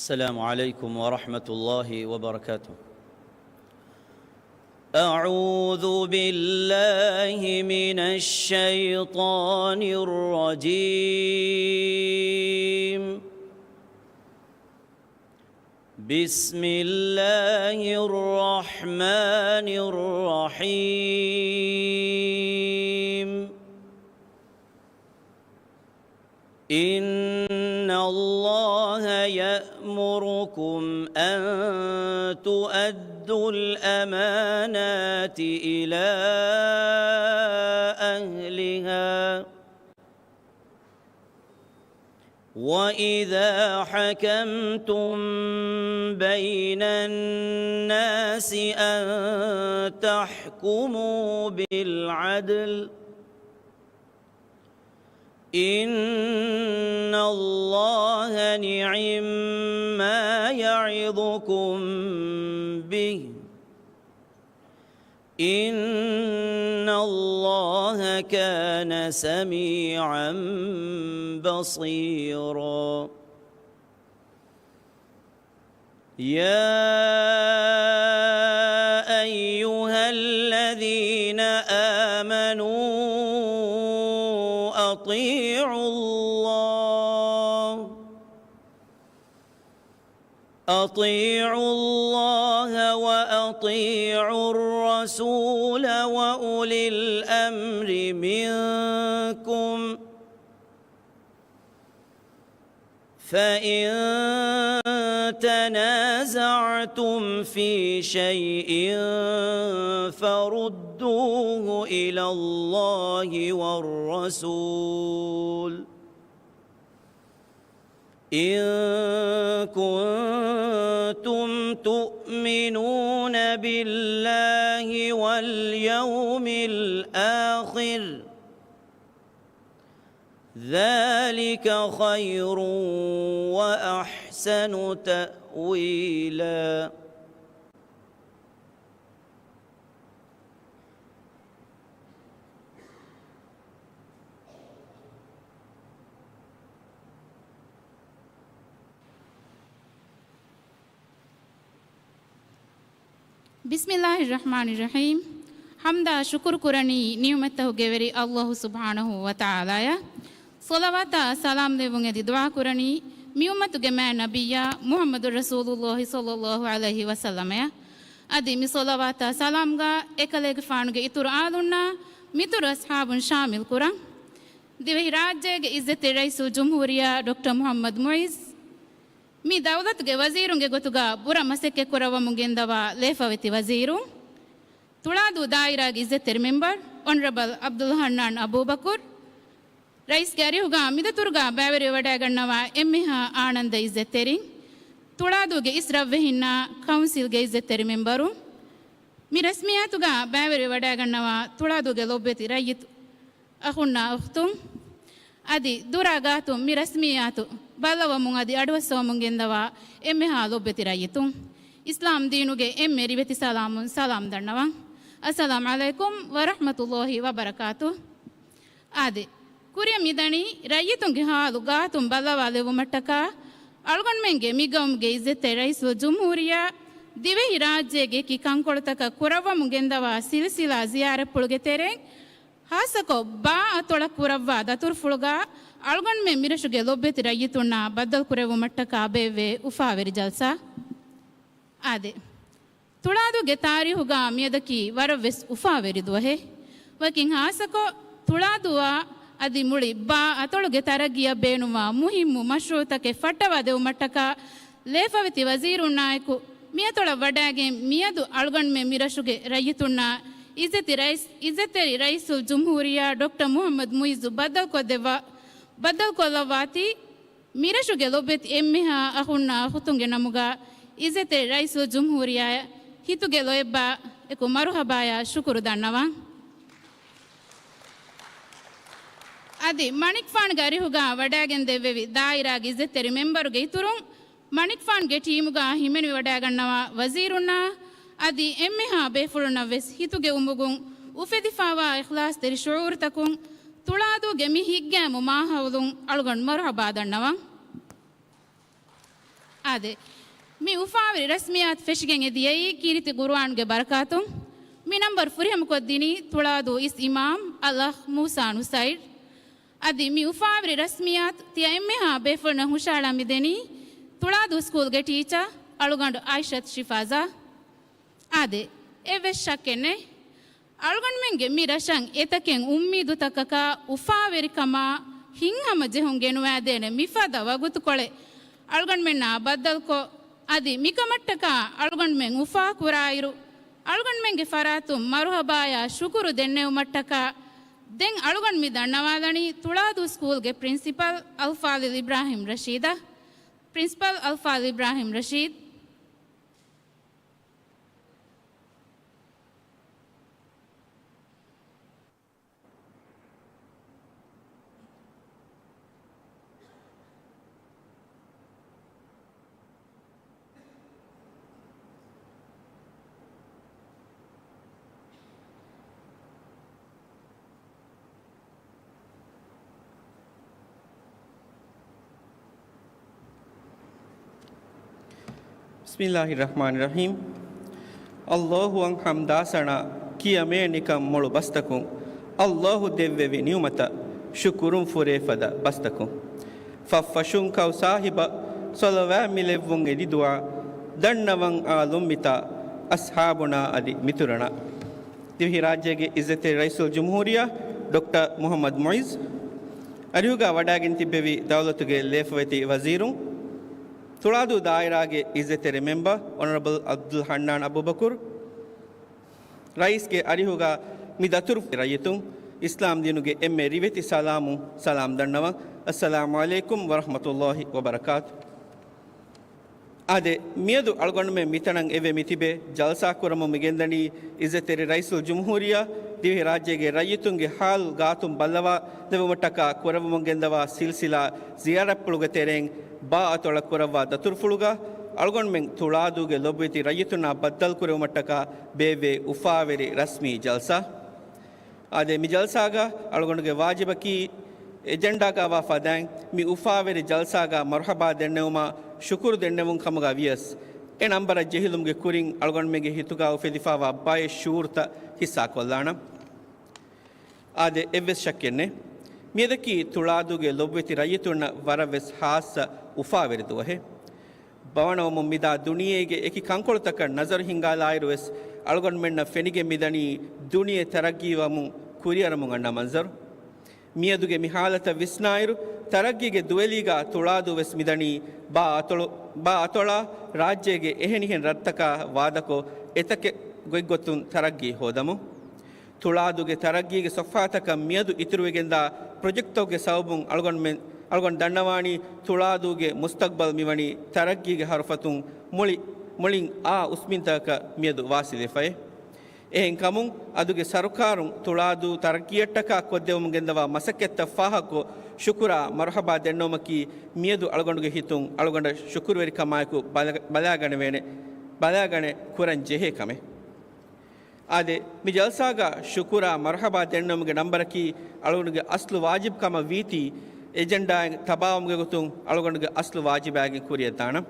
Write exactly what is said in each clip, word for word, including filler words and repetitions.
السلام عليكم ورحمة الله وبركاته. أعوذ بالله من الشيطان الرجيم. بسم الله الرحمن الرحيم. إن الله يأمركم أن تؤدوا الأمانات إلى أهلها، وإذا حكمتم بين الناس أن تحكموا بالعدل، إن الله نعما يعظكم به، إن الله كان سميعا بصيرا. يا أيها الذين آمنوا أطيعوا الله، أطيعوا الله وأطيعوا الرسول وأولي الأمر منكم، فإن تنازعتم في شيء فردوه إلى الله والرسول، إن كنتم تؤمنون بالله واليوم الآخر، ذلك خير وأحسن تأويلا. بسم الله الرحمن الرحيم. ޙަމްދާ ޝުކުރު ކުރަނީ ނިޢުމަތްތަކުގެ ވެރި ﷲ ސުބްޙާނަހޫ ވަތަޢާލާއަށް. ޞަލަވާތާ ސަލާމް ލެއްވުން އެދި ދުޢާ ކުރަނީ މި އުއްމަތުގެ މާތް ނަބިއްޔާ މުޙައްމަދު ރަސޫލުﷲ ޞައްލަﷲ ޢަލައިހި ވަސައްލަމައަށް. އަދި މި ޞަލަވާތާ ސަލާމްގަ އެކަލޭގެފާނުގެ އިތުރު އާލުންނާ މިތުރު އަޞްޙާބުން ޝާމިލް ކުރަން. ދިވެހިރާއްޖޭގެ ޢިއްޒަތްތެރި ރައީސުލްޖުމްހޫރިއްޔާ ޑޮކްޓަރ މުޙައްމަދު މުޢިއްޒު، މި ދައުލަތުގެ ވަޒީރުންގެ ގޮތުގަ ބުރަ މަސައްކަތްކުރައްވަމުން ގެންދަވާ ލޭފަވެތި ވަޒީރު، ތުޅާދޫ ދާއިރާގެ ޢިއްޒަތްތެރި މެމްބަރު އޮނަރަބަލް ޢަބްދުލް ޙަންނާން އަބޫބަކުރު، ރައީސްގެ އަރިހުގަ މިދަތުރުގަ ބައިވެރިވެވަޑައިގަންނަވާ އެންމެހާ އާނަންދަ ޢިއްޒަތްތެރިން، ތުޅާދޫގެ އިސް ރަށްވެހިންނާ ކައުންސިލްގެ ޢިއްޒަތްތެރި މެމްބަރު، މި ރަސްމިއްޔާތުގަ ބައިވެރިވެވަޑައިގަންނަވާ ތުޅާދޫގެ ލޮބުވެތި ރައްޔިތު އަޚުންނާ އުޚްތުން، އަދި ދުރާ ގާތުން މި ރަސްމިއްޔާތު ބައްލަވަމުން އަދި އަޑުއައްސަވަމުން ގެންދަވާ އެންމެހާ ލޮބުވެތި ރައްޔިތުން، އިސްލާމް ދީނުގެ އެންމެ ރިވެތި ސަލާމުން ސަލާމް ދަންނަވަން. އައްސަލާމް ޢަލައިކުމް ވަރަޙްމަތުﷲ ވަބަރަކާތު. އާދެ، ކުރިއަށް މިދަނީ ރައްޔިތުންގެ ހާލު ގާތުން ބައްލަވާލެއްވުމަށްޓަކާ، އަޅުގަނޑުމެންގެ މި ގައުމުގެ ޢިއްޒަތްތެރި ރައީސުލްޖުމްހޫރިއްޔާ ދިވެހިރާއްޖޭގެ އެކި ކަންކޮޅުތަކަށް ކުރައްވަމުން ގެންދަވާ ސިލްސިލާ ޒިޔާރަތްޕުޅުގެ ތެރެއިން، ޚާއްޞަކޮށް ބާ އަތޮޅަށް ކުރައްވާ ދަތުރުފުޅުގަ އަޅުގަނޑުމެން މިރަށުގެ ލޮބުވެތި ރައްޔިތުންނާ ބައްދަލުކުރެއްވުމަށްޓަކާ ބޭއްވޭ އުފާވެރި ޖަލްސާ. އާދެ، ތުޅާދޫގެ ތާރީހުގަ މިއަދަކީ ވަރަށްވެސް އުފާވެރި ދުވަހެއް. ވަކިން ޚާއްޞަކޮށް ތުޅާދޫއާ އަދި މުޅި ބާ އަތޮޅުގެ ތަރައްގީއަށް ބޭނުންވާ މުހިއްމު މަޝްރޫޢުތަކެއް ފައްޓަވާ ދެއްވުމަށްޓަކާ ލޭފަވެތި ވަޒީރުންނާއެކު މިއަތޮޅަށް ވަޑައިގެން މިއަދު އަޅުގަނޑުމެން މިރަށުގެ ރައްޔިތުންނާ ޢިއްޒަތި ރައީސް، ޢިއްޒަތްތެރި ރައީސުލްޖުމްހޫރިއްޔާ ޑޮކްޓަރ މުޙައްމަދު މުޢިއްޒު ބައްދަލުކޮށްދެއްވާ، ބައްދަލުކޮށްލައްވާތީ، މިރަށުގެ ލޮބުވެތި އެންމެހާ އަޚުންނާ އުޚުތުންގެ ނަމުގަ ޢިއްޒަތްތެރި ރައީސުލްޖުމްހޫރިއްޔާއަށް ހިތުގެ ލޯތްބާ އެކު މަރުޙަބާޔާ ޝުކުރު ދަންނަވަން. އަދި މަނިކުފާނުގެ އަރިހުގަ ވަޑައިގެންދެއްވެވި ދާއިރާގެ ޢިއްޒަތްތެރި މެމްބަރުގެ އިތުރުން، މަނިކުފާނުގެ ޓީމުގަ ހިމެނިވަޑައިގަންނަވާ ވަޒީރުންނާ އަދި އެންމެހާ ބޭފުޅުންނަށްވެސް ހިތުގެ އުމުގުން އުފެދިފާވާ އިޚްލާޞްތެރި ޝުޢޫރުތަކުން ތުޅާދޫގެ މި ހިތްގައިމު މާހައުލުން އަޅުގަނޑު މަރުޙަބާ ދަންނަވަން. އާދެ، މި އުފާވެރި ރަސްމިއްޔާތު ފެށިގެން އެދިޔައީ ކީރިތި ޤުރުއާނުގެ ބަރަކާތުން. މި ނަންބަރު ފުރިހަމަކޮށްދިނީ ތުޅާދޫ އިސް އިމާމް އަލްއަޚް މޫސާ ނުސައިރް. އަދި މި އުފާވެރި ރަސްމިއްޔާތު ތިޔަ އެންމެހާ ބޭފުޅުންނަށް ހުށަހަޅާ މިދެނީ ތުޅާދޫ ސްކޫލްގެ ޓީޗަރ އަޅުގަނޑު އާއިޝަތު ޝިފާޒާ. އާދެ، އެއްވެސް ޝައްކެއް ނެތް. އަޅުގަނޑުމެންގެ މި ރަށަށް އެތަކެއް އުއްމީދުތަކަކާ އުފާވެރިކަމާ ހިތްހަމަޖެހުން ގެނުވާދޭނެ މިފަދަ ވަގުތުކޮޅެއް އަޅުގަނޑުމެންނާ ބައްދަލުކޮށް، އަދި މިކަމަށްޓަކާ އަޅުގަނޑުމެން އުފާކުރާއިރު، އަޅުގަނޑުމެންގެ ފަރާތުން މަރުހަބާޔާ ޝުކުރު ދެންނެވުމަށްޓަކާ، ދެން އަޅުގަނޑު މި ދަންނަވާލަނީ ތުޅާދޫ ސްކޫލްގެ ޕްރިންސިޕަލް އަލްފާޟިލް އިބްރާހިމް ރަޝީދަށް. ޕްރިންސިޕަލް އަލްފާޟިލް އިބްރާހިމް ރަޝީދް. ބިސްމިއްލާހި ރަޙްމާނި ރަޙީމް. އައްލާހުއަށް ޙަމްދާ ސަނާ ކިޔަމޭ ނިކަން މޮޅު ބަސްތަކުން، އައްލާހު ދެއްވެވި ނިޢުމަތަށް ޝުކުރުން ފުރޭ ފަދަ ބަސްތަކުން. ފަށްފަށުން ކައު ސާހިބަށް ޞަލަވާތް މިލެއްވުން އެދި ދުޢާ ދަންނަވަން އާލުން މިތާ އަޞްޙާބުނާ އަދި މިތުރަނާ. ދިވެހިރާއްޖޭގެ އިއްޒަތްތެރި ރައީސުލްޖުމްހޫރިއްޔާ ޑޮކްޓަރ މުޙައްމަދު މުޢިއްޒު، އަރިހުގަ ވަޑައިގެން ތިއްބެވި ދައުލަތުގެ ލޭފަވެތި ވަޒީރުން، ތުޅާދޫ ދާއިރާގެ އިއްޒަތްތެރި މެމްބަރ އޮނަރަބަލް އަބްދުލް ޙަންނާން އަބޫބަކުރު، ރައީސްގެ އަރިހުގަ މި ދަތުރު ރައްޔިތުން، އިސްލާމް ދީނުގެ އެންމެ ރިވެތި ސަލާމު، ސަލާމް ދަންނަވަން. އައްސަލާމު ޢަލައިކުމް ވަރަޙްމަތުﷲި ވަބަރަކާތު. އާދެ، މިއަދު އަޅުގަނޑުމެން މިތަނަށް އެވެ މިތިބެ ޖަލްސާ ކުރަމުން މިގެންދަނީ އިއްޒަތްތެރި ރައީސުލްޖުމްހޫރިއްޔާ ދިވެހިރާއްޖޭގެ ރައްޔިތުންގެ ޙާލު ގާތުން ބައްލަވާދެވުމަށްޓަކާ ކުރެވެމުން ގެންދަވާ ސިލްސިލާ ޒިޔާރަތްޕުޅުގެ ތެރެއިން ބާ އަތޮޅަށް ކުރައްވާ ދަތުރުފުޅުގަ އަޅުގަނޑުމެން ތުޅާދޫގެ ލޮބުވެތި ރައްޔިތުންނާ ބައްދަލުކުރެވުމަށްޓަކާ ބޭއްވޭ އުފާވެރި ރަސްމީ ޖަލްސާ. އާދެ، މި ޖަލްސާގަ އަޅުގަނޑުގެ ވާޖިބަކީ އެޖެންޑާގައިވާ ފަދައިން މި އުފާވެރި ޖަލްސާގަ މަރުޙަބާ ދެންނެވުމާ ޝުކުރު ދެންނެވުން ކަމުގަ ވިޔަސް، އެ ނަންބަރަށް ޖެހިލުމުގެ ކުރިން އަޅުގަނޑުމެންގެ ހިތުގަ އުފެދިފާވާ ބައެއް ޝުޢޫރުތައް ހިއްސާކޮށްލާނަން. އާދެ، އެއްވެސް ޝައްކެއް ނެތް. މިއަދަކީ ތުޅާދޫގެ ލޮބުވެތި ރައްޔިތުންނަށް ވަރަށް ވެސް ޚާއްޞަ އުފާވެރި ދުވަހެއް. ބަވަނަވަމުން މިދާ ދުނިޔޭގެ އެކި ކަންކޮޅުތަކަށް ނަޒަރު ހިންގާލާއިރު ވެސް، އަޅުގަނޑުމެންނަށް ފެނިގެން މިދަނީ ދުނިޔެ ތަރައްގީވަމުން ކުރިއަރަމުން އަންނަ މަންޒަރު. މިއަދުގެ މި ޙާލަތަށް ވިސްނާއިރު، ތަރައްގީގެ ދުވެލީގަ ތުޅާދޫ ވެސް މިދަނީ ބާ އަތޮޅު، ބާ އަތޮޅާ ރާއްޖޭގެ އެހެނިހެން ރަށްތަކާ ވާދަކޮށް، އެތަކެއް ގޮތްގޮތުން ތަރައްގީ ހޯދަމުން. ތުޅާދޫގެ ތަރައްގީގެ ސޮފްޙާތަކަށް މިއަދު އިތުރުވެގެންދާ ޕްރޮޖެކްޓްތަކުގެ ސަބަބުން އަޅުގަނޑުމެން، އަޅުގަނޑު ދަންނަވާނީ ތުޅާދޫގެ މުސްތަޤްބަލް މިވަނީ ތަރައްގީގެ ހަރުފަތުން މުޅި، މުޅިން އާ އުސްމިންތަކަކަށް މިއަދު ވާސިލްވެފައޭ. އެހެންކަމުން އަދުގެ ސަރުކާރުން ތުޅާދޫ ތަރައްގީއަށްޓަކާ ކޮށްދެވުމުން ގެންދަވާ މަސައްކަތްތައް ފާހަގަކޮށް، ޝުކުރާ މަރުޙަބާ ދެންނެވުމަކީ މިއަދު އަޅުގަނޑުގެ ހިތުން އަޅުގަނޑަށް ޝުކުރުވެރިކަމާއެކު ބަލަ، ބަލާގަނެވޭނެ، ބަލާގަނެ ކުރަން ޖެހޭ ކަމެއް. އާދެ، މި ޖަލްސާގަ ޝުކުރާ މަރުޙަބާ ދެންނެވުމުގެ ނަންބަރަކީ އަޅުގަނޑުގެ އަސްލު ވާޖިބު ކަމަށް ވީތީ، އެޖެންޑާއެއް ތަބާވުމުގެ ގޮތުން އަޅުގަނޑުގެ އަސްލު ވާޖިބާގެން ކުރިއަށް ދާނަން.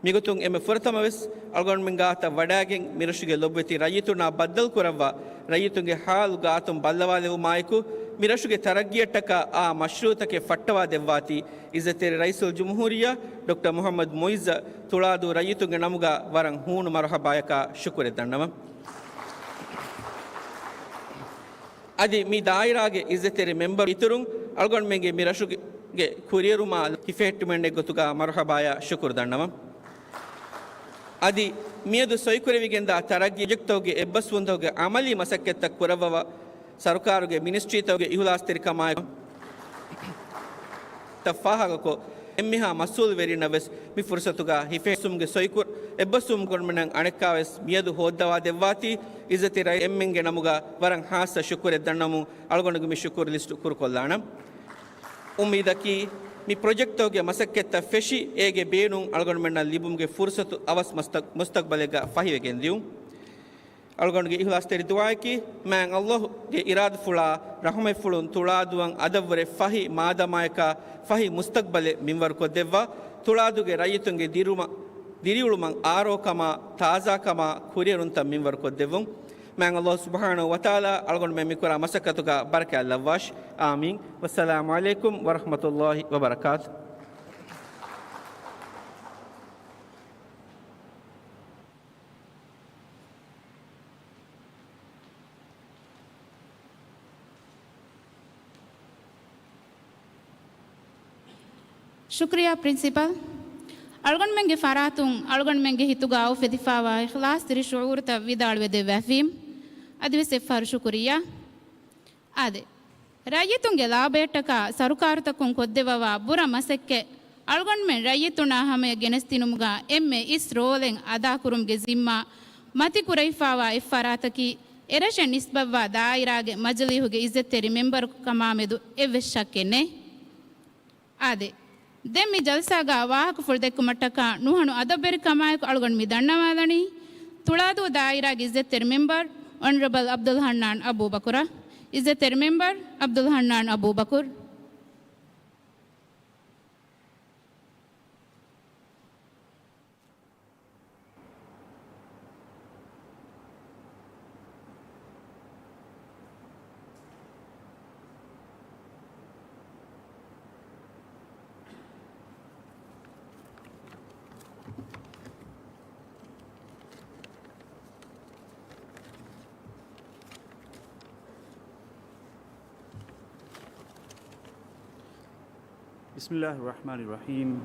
މިގޮތުން އެންމެ ފުރަތަމަ ވެސް އަޅުގަނޑުމެން ގާތަށް ވަޑައިގެން މިރަށުގެ ލޮބުވެތި ރައްޔިތުންނާ ބައްދަލު ކުރައްވާ ރައްޔިތުންގެ ޙާލު ގާތުން ބައްލަވާލެވުމާއެކު، މިރަށުގެ ތަރައްގީއަށްޓަކާ އާ މަޝްރޫޢުތަކެއް ފައްޓަވާ ދެއްވާތީ، އިއްޒަތްތެރި ރައީސުލްޖުމްހޫރިއްޔާ ޑޮކްޓަރ މުޙައްމަދު މުޢިއްޒަށް ތުޅާދޫ ރައްޔިތުންގެ ނަމުގަ ވަރަށް ހޫނު މަރުޙަބާޔަކާ ޝުކުރެއް ދަންނަވަން. އަދި މި ދާއިރާގެ އިއްޒަތްތެރި މެމްބަރު އިތުރުން އަޅުގަނޑުމެންގެ މި ރަށުގެ ކުރިއެރުމާ ހިފެހެއްޓުމެއް ނެތް ގޮތުގަ މަރުޙަބާޔާ ޝުކުރު ދަންނަވަން. އަދި މިއަދު ސޮއިކުރެވިގެންދާ ތަރައްގީ ޕްރޮޖެކްޓްތަކުގެ އެއްބަސްވުންތަކުގެ ޢަމަލީ މަސައްކަތްތައް ކުރައްވަވާ ސަރުކާރުގެ މިނިސްޓްރީތަކުގެ އިހުލާސްތެރިކަމާއެކު ތައް ފާހަގަކޮށް، އެންމެހާ މަސްއޫލުވެރިންނަށް ވެސް މި ފުރުސަތުގަ ހިފެހެއްސުމުގެ ސޮއިކުރ، އެއްބަސްވުމުގެ އަޅުގަނޑުމެންނަށް އަނެއްކާވެސް މިއަދު ހޯއްދަވާ ދެއްވާތީ، އިއްޒަތްތެރި އެންމެންގެ ނަމުގަ ވަރަށް ޚާއްޞަ ޝުކުރެއް ދަންނަމުން އަޅުގަނޑުގެ މި ޝުކުރު ލިސްޓު ކުރުކޮށްލާނަން. އުއްމީދަކީ، މި ޕްރޮޖެކްޓްތަކުގެ މަސައްކަތްތައް ފެށި، އޭގެ ބޭނުން އަޅުގަނޑުމެންނަށް ލިބުމުގެ ފުރުސަތު އަވަސް މަސްތަ، މުސްތަޤްބަލެއްގަ ފަހިވެގެން ދިއުން. އަޅުގަނޑުގެ އިހުލާސްތެރި ދުޢާއަކީ، މާތް ﷲ ގެ އިރާދަފުޅާ ރަޙުމަތްފުޅުން ތުޅާދޫއަށް އަދަށްވުރެ ފަހި މާދަމާޔަކާ ފަހި މުސްތަޤްބަލެއް މިންވަރުކޮށްދެއްވާ، ތުޅާދޫގެ ރައްޔިތުންގެ ދިރުމަ، ދިރިއުޅުމަށް އާރޯކަމާ، ތާޒާކަމާ، ކުރިއެރުންތައް މިންވަރުކޮށްދެއްވުން. މާތް ﷲ ސުބްޙާނަހޫ ވަތަޢާލާ އަޅުގަނޑުމެން މިކުރާ މަސައްކަތުގަ ބަރަކާތް ލައްވާށި. އާމީން. ވައްސަލާމު ޢަލައިކުމް ވަރަޙްމަތުﷲ ވަބަރަކާތު. ޝުކުރިއްޔާ ޕްރިންސިޕަލް. އަޅުގަނޑުމެންގެ ފަރާތުން އަޅުގަނޑުމެންގެ ހިތުގަ އުފެދިފާވާ އިޚްލާޞްތެރި ޝުޢޫރުތައް ވިދާޅުވެދެއްވާފީމު. އަދިވެސް އެއްފަހަރު ޝުކުރިއްޔާ. އާދެ، ރައްޔިތުންގެ ލާބަޔަށްޓަކާ ސަރުކާރުތަކުން ކޮށްދެއްވަވާ ބުރަ މަސައްކަތް އަޅުގަނޑުމެން ރައްޔިތުންނާ ހަމަޔަށް ގެނެސްދިނުމުގަ އެންމެ އިސް ރޯލެއް އަދާކުރުމުގެ ޒިންމާ މަތިކުރެވިފާވާ އެއްފަރާތަކީ، އެރަށަށް ނިސްބަތްވާ ދާއިރާގެ މަޖިލީހުގެ އިއްޒަތްތެރި މެމްބަރު ކަމާމެދު އެއްވެސް ޝައްކެއް ނެތް. އާދެ، ދެން މި ޖަލްސާގަ ވާހަކަފުޅު ދެއްކުމަށްޓަކާ ނުހަނު އަދަބުވެރިކަމާއެކު އަޅުގަނޑު މި ދަންނަވާލަނީ، ތުޅާދޫ ދާއިރާގެ އިއްޒަތްތެރި މެމްބަރު އޮނަރަބަލް ޢަބްދުލް ޙަންނާން އަބޫބަކުރަށް. އިއްޒަތްތެރި މެމްބަރު ޢަބްދުލް ޙަންނާން އަބޫބަކުރު. ބިސްމިއްލާހި ރަޙްމާނި ރަޙީމް.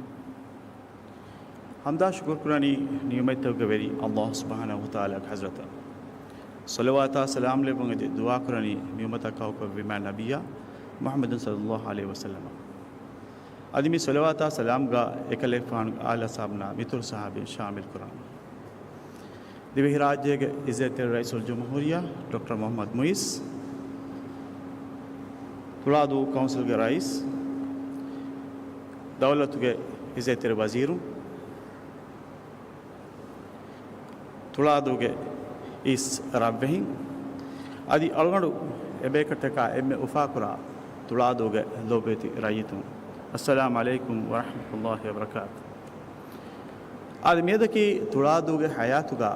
ޙަމްދާ ޝުކުރު ކުރަނީ ނިޢުމަތްތަކުގެ ވެރި ﷲ ސުބްޙާނަހޫ ވަތަޢާލާގެ ޙަޟްރަތަށް. ޞަލަވާތާ ސަލާމް ލެއްވުން އެދި ދުޢާ ކުރަނީ ނިޢުމަތަށް ކައުކުރެއްވި މާތް ނަބިއްޔާ މުޙައްމަދު ޞައްލައްލާހު ޢަލައިހި ވަސައްލަމަށް. އަދި މި ޞަލަވާތާ ސަލާމްގަ އެކަލޭގެފާނުގެ އާލް އަޞްޙާބުންނާ މިތުރު ޞަޙާބީން ޝާމިލް ކުރަން. ދިވެހިރާއްޖޭގެ އިއްޒަތްތެރި ރައީސުލްޖުމްހޫރިއްޔާ ޑޮކްޓަރ މުޙައްމަދު މުޢިއްޒު، ތުޅާދޫ ކައުންސިލްގެ ރައީސް، ދައުލަތުގެ އިއްޒަތްތެރި ވަޒީރު، ތުޅާދޫގެ އިސް ރަށްވެހިން، އަދި އަޅުގަނޑު އެބޭކަށްޓަކާ އެންމެ އުފާކުރާ ތުޅާދޫގެ ލޯބިވެތި ރައްޔިތުން، އައްސަލާމް ޢަލައިކުމް ވަރަޙްމަތުﷲ ވަބަރަކާތު. އަދި މިއަދަކީ ތުޅާދޫގެ ޙަޔާތުގަ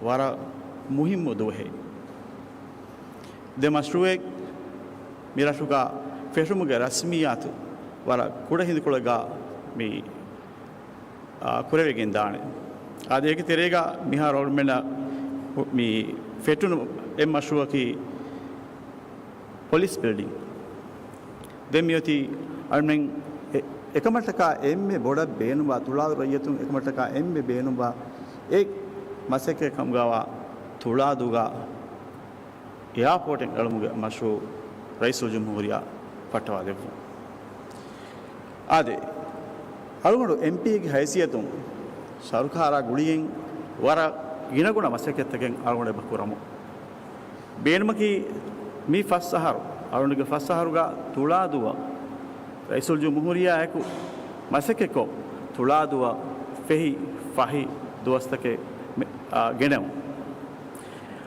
ވަރަށް މުހިއްމު ދުވަހެއް. ދެ މަޝްރޫޢެއް މި ރަށުގަ ފެށުމުގެ ރަސްމިއްޔާތު ވަރަށް ކުޑަ ހިނދުކޮޅެއްގަ މި، އާ، ކުރެވިގެން ދާނެ. އާދެ، އޭގެ ތެރޭގަ މިހާރު އަޅުމެންނަށް މި ފެށުނު އެއް މަޝްރޫޢަކީ ޕޮލިސް ބިލްޑިން. ދެން މިއޮތީ އަޅުމެން އެ-، އެކަމަށްޓަކާ އެންމެ ބޮޑަށް ބޭނުންވާ، ތުޅާދޫ ރައްޔިތުން އެކަމަށްޓަކާ އެންމެ ބޭނުންވާ އެއް މަސައްކަތް ކަމުގަވާ ތުޅާދޫގަ އެއާޕޯޓެއް އެޅުމުގެ މަޝްރޫޢު ރައީސުލްޖުމްހޫރިއްޔާ ފައްޓަވާ ދެއްވުން. އާދެ، އަޅުގަނޑު އެމްޕީގެ ހައިސިއްޔަތުން ސަރުކާރާ ގުޅިގެން ވަރަށް ގިނަގުނަ މަސައްކަތްތަކެއް އަޅުގަނޑު އެބަ ކުރަމު. ބޭނުމަކީ މި ފަސް އަހަރު، އަޅުގަނޑުގެ ފަސް އަހަރުގަ ތުޅާދޫއަށް ރައީސުލްޖުމްހޫރިއްޔާއާއެކު މަސައްކަތްކޮށް، ތުޅާދޫއަށް ފެހި ފަހި ދުވަސްތަކެއް މެ-، އާ، ގެނައުން.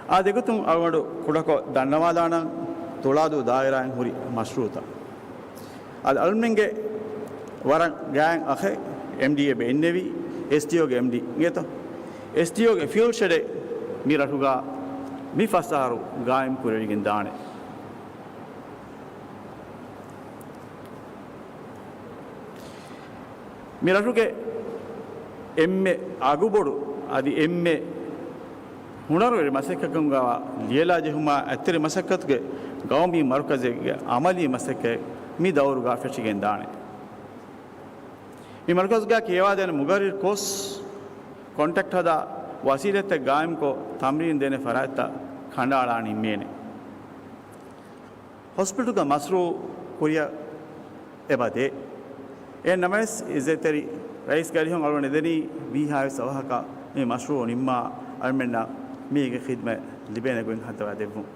އާދެ، އެގޮތުން އަޅުގަނޑު ކުޑަކޮށް ދަންނަވާލާނަން ތުޅާދޫ ދާއިރާއިން ހުރި މަޝްރޫޢުތައް. އަދި އަޅުމެންގެ ވަރަށް ގާތް އަޚެއް އެމްޑީއޭ އެބަ އިންނެވީ، އެސްޑީއޯގެ އެމްޑީ އިނގޭތޯ؟ އެސްޑީއޯގެ ފިއުލް ޝެޑެއް މި ރަށުގަ މި ފަސް އަހަރު ގާއިމް ކުރެވިގެން ދާނެ. މި ރަށުގެ އެންމެ އަގުބޮޑު އަދި އެންމެ ހުނަރުވެރި މަސައްކަތްކަމުގަ ލިޔެލާ ޖެހުމާ އަތްތެރި މަސައްކަތުގެ ގައުމީ މަރުކަޒެއްގެ އަމަލީ މަސައްކަތް މި ދައުރުގަ ފެށިގެން ދާނެ. މި މަރުކަޒުގަ ކިޔަވާދޭނެ މުގައްރިރު ކޯސް، ކޮންޓްރެކްޓް ހަދާ، ވަސީލަތްތައް ގާއިމްކޮށް، ތަމްރީން ދޭނެ ފަރާތްތައް ކަނޑައަޅާ ނިންމޭނެ. ހޮސްޕިޓަލްގެ މަޝްރޫޢު ކުރިއަށް އެބަދޭ. އެހެން ނަމަވެސް، އިއްޒަތްތެރި ރައީސް ގާތްގަނޑު އަޅުގަނޑު އެދެނީ ވީހާވެސް އަވަހަކަށް މި މަޝްރޫޢު ނިންމާ އަޅުމެންނަށް މީގެ ޚިދްމަތް ލިބޭނެ ގޮތް ހައްދަވާ ދެއްވުން.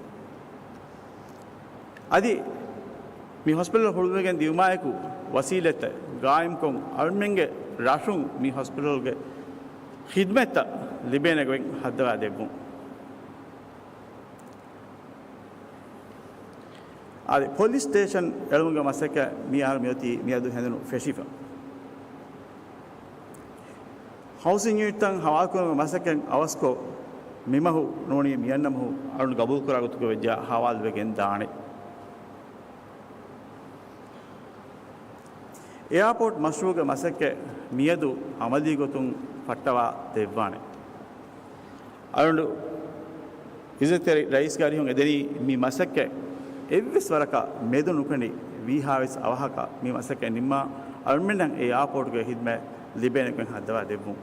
އަދި މި ހޮސްޕިޓަލް ހުޅުވިގެން ދިއުމާއެކު، ވަސީލަތްތައް ގާއިމްކޮށް، އަޅުމެންގެ ރަށުން މި ހޮސްޕިޓަލްގެ ޚިދްމަތްތައް ލިބޭނެ ގޮތް ހައްދަވާ ދެއްވުން. އަދި ޕޮލިސް ސްޓޭޝަން އެޅުމުގެ މަސައްކަތް މިހާރު މިއޮތީ މިއަދު ހެނދުނު ފެށިފަ. ހައުސިން ޔުނިޓްތައް ހަވާލުކުރުމުގެ މަސައްކަތް އަވަސްކޮށް، މިމަހު ނޫނީ މިއަންނަ މަހު އަޅުން ގަބޫލުކުރާ ގޮތުގެ ވެއްޖާ ހަވާލުވެގެން ދާނެ. އެއާޕޯޓް މަޝްރޫޢުގެ މަސައްކަތް މިއަދު އަމަލީ ގޮތުން ފައްޓަވާ ދެއްވާނެ. އަޅުގަނޑު އިއްޒަތްތެރި ރައީސްގެ އަރިހުން އެދެނީ މި މަސައްކަތް އެއްވެސް ވަރަކަށް މެދު ނުކެނޑި ވީހާވެސް އަވަހަކަށް މި މަސައްކަތް ނިންމާ އަޅުމެންނަށް އެ އެއާޕޯޓްގެ ހިދްމަތް ލިބޭނެ ގޮތް ހައްދަވާ ދެއްވުން.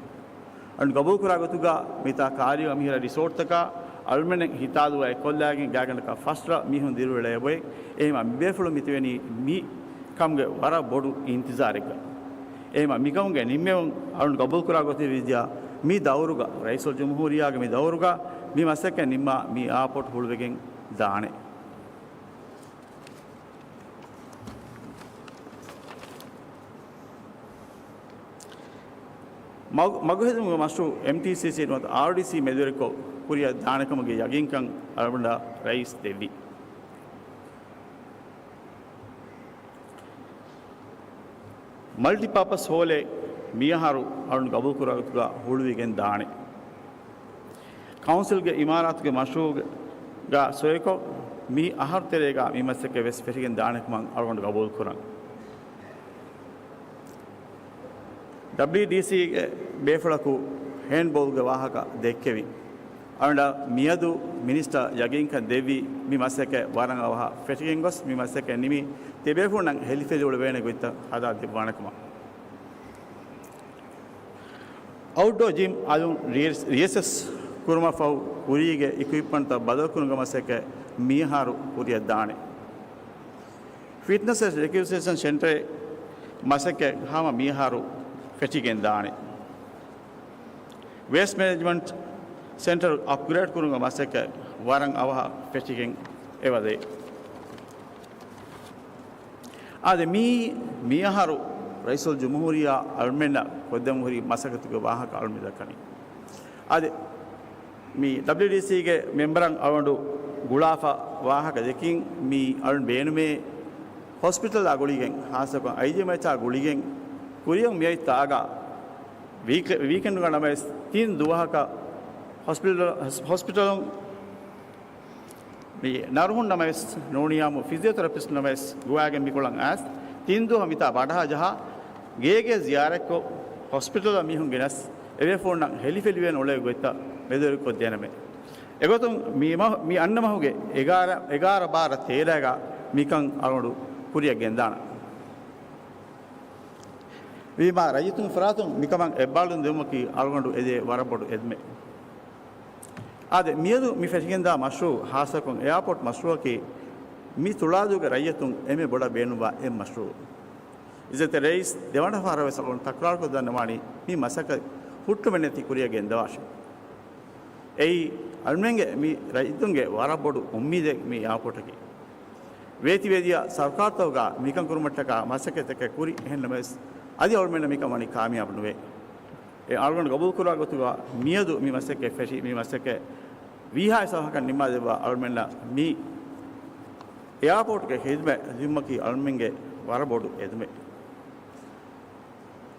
އަޅުން ގަބޫލުކުރާ ގޮތުގަ މިތާ ކާރިއަށް މިހިރަ ރިސޯޓްތަކަށް އަޅުމެން ހިތާލުވާ އެއްކޮށްލާގެން ގާތްގަނޑަކަށް ފަސްރަށް މީހުން ދިރިއުޅޭ އެބައޮތް. އެހެންވީމަ މިބޭފުޅުން މިތިބެނީ މި ކަމުގެ ވަރަށް ބޮޑު އިންތިޒާރެއްގަ. އެހެންވީމަ މިކަމުގެ ނިންމެވުން އަޅުން ގަބޫލުކުރާ ގޮތެއް ވެއްޖާ މި ދައުރުގަ، ރައީސުލްޖުމްހޫރިއްޔާގެ މި ދައުރުގަ މި މަސައްކަތް ނިންމާ މި އެއާޕޯޓް ހުޅުވިގެން ދާނެ. މަގު-، މަގުހެދުމުގެ މަޝްރޫޢު އެމްޓީސީސީ ނުވަތަ އާރްޑީސީ މެދުވެރިކޮށް ކުރިއަށް ދާނެކަމުގެ ޔަގީންކަން އަޅުގަނޑަށް ރައީސް ދެއްވި. މަލްޓިޕާޕަސް ހޯލެއް މިއަހަރު އަޅުން ގަބޫލުކުރާ ގޮތުގަ ހުޅުވިގެން ދާނެ. ކައުންސިލްގެ އިމާރާތުގެ މަޝްރޫޢުގަ ސޮއިކޮށް، މި އަހަރު ތެރޭގަ މި މަސައްކަތް ވެސް ފެށިގެން ދާނެކަމަށް އަޅުގަނޑު ގަބޫލުކުރަން. ޑަބްލިއުޑީސީގެ ބޭފުޅަކު ހޭންޑްބޯލްގެ ވާހަކަ ދެއްކެވި. އަޅުގަނޑަށް މިއަދު މިނިސްޓަރ ޔަގީންކަން ދެއްވީ، މި މަސައްކަތް ވަރަށް އަވަހަށް ފެށިގެން ގޮސް، މި މަސައްކަތް ނިމި، ތިބޭފުޅުންނަށް ހެލިފެލި އުޅެވޭނެ ގޮތްތައް ހަދާ ދެއްވާނެކަމަށް. އައުޓްޑޯ ޖިމް އަލުން ރިޔެސް-، ރިއެސެސް ކުރުމަށްފަހު ކުރީގެ އިކުއިޕްމަންޓްތައް ބަދަލުކުރުމުގެ މަސައްކަތް މިއަހަރު ކުރިއަށް ދާނެ. ފިޓްނަސް އެންޑް ރިކްރިއޭޝަން ސެންޓަރެއް މަސައްކަތް ހަމަ މިއަހަރު ފެށިގެން ދާނެ. ވޭސްޓް މެނޭޖްމަންޓް ސެންޓަރު އަޕްގްރޭޑް ކުރުމުގެ މަސައްކަތް ވަރަށް އަވަހަށް ފެށިގެން އެބަދޭ. އާދެ، މީ މިއަހަރު ރައީސުލްޖުމްހޫރިއްޔާ އަޅުމެންނަށް ކޮށްދެމުން ހުރި މަސައްކަތުގެ ވާހަކަ އަޅުމެން ދައްކަނީ. އާދެ، މި ޑަބްލިއުޑީސީގެ މެމްބަރަށް އަޅުގަނޑު ގުޅާފަ ވާހަކަ ދެއްކިން، މި އަޅުން ބޭނުމޭ ހޮސްޕިޓަލާ ގުޅިގެން، ހާއްސަކޮށް އައިޖީއެމްއެޗްއާ ގުޅިގެން، ކުރިއަށް މިއޮތް ތާގަ ވީކް-، ވީކެންޑުގަ ނަމަވެސް ތިން ދުވަހަކަށް ހޮސްޕިޓަލް، ހޮސްޕިޓަލުން މި ނަރުހުން ނަމަވެސް ނޫނިއްޔާމު ފިޒިއޯތެރަޕިސްޓް ނަމަވެސް ގޮވާގެން މިކޮޅަށް އައިސް، ތިން ދުވަހަށް މިތާ ބަނޑަހަ ޖަހާ، ގޭގޭ ޒިޔާރަތްކޮށް، ހޮސްޕިޓަލަށް މީހުން ގެނަސް، އެބޭފުޅުންނަށް ހެލިފެލިވޭނެ އުޅޭ ގޮތްތައް މެދުވެރިކޮށްދޭނަމޭ. އެގޮތުން މި މަހު-، މި އަންނަ މަހުގެ އެގާރަ، އެގާރަ ބާރަ ތޭރައިގަ މިކަން އަޅުގަނޑު ކުރިއަށް ގެންދާނަން. ވީމާ ރައްޔިތުން ފަރާތުން މިކަމަށް އެއްބާރުލުން ދިއުމަކީ އަޅުގަނޑު އެދޭ ވަރަށް ބޮޑު އެދުމެއް. އާދެ، މިއަދު މި ފެށިގެންދާ މަޝްރޫޢު، ހާއްސަކޮށް އެއާޕޯޓް މަޝްރޫޢަކީ މި ތުޅާދޫގެ ރައްޔިތުން އެންމެ ބޮޑަށް ބޭނުންވާ އެއް މަޝްރޫޢު. އިއްޒަތްތެރި ރައީސް ދެވަނަ ފަހަރަށް ވެސް އަޅުގަނޑު ތަކްރާރުކޮށްދަންނަވާނީ މި މަސައްކަތް ހުއްޓުމެއްނެތި ކުރިއަށް ގެންދަވާށޭ. އެއީ، އަޅުމެންގެ މި ރައްޔިތުންގެ ވަރަށް ބޮޑު އުއްމީދެއް މި އެއާޕޯޓަކީ. ވޭތިވެދިޔަ ސަރުކާރުތަކުގަ މިކަން ކުރުމަށްޓަކާ މަސައްކަތްތަކެއް ކުރި، އެހެންނަމަވެސް، އަދި އަޅުމެންނަށް މިކަން ވަނީ ކާމިޔާބު ނުވޭ. އެ އަޅުގަނޑު ގަބޫލުކުރާ ގޮތުގަ މިއަދު މި މަސައްކަތް ފެށި، މި މަސައްކަތް ވީހާވެސް އަވަހަކަށް ނިންމާދެއްވާ އަޅުމެންނަށް މި އެއާޕޯޓްގެ ޚިދުމަތް ލިބުމަކީ އަޅުމެންގެ ވަރަށް ބޮޑު އެދުމެއް.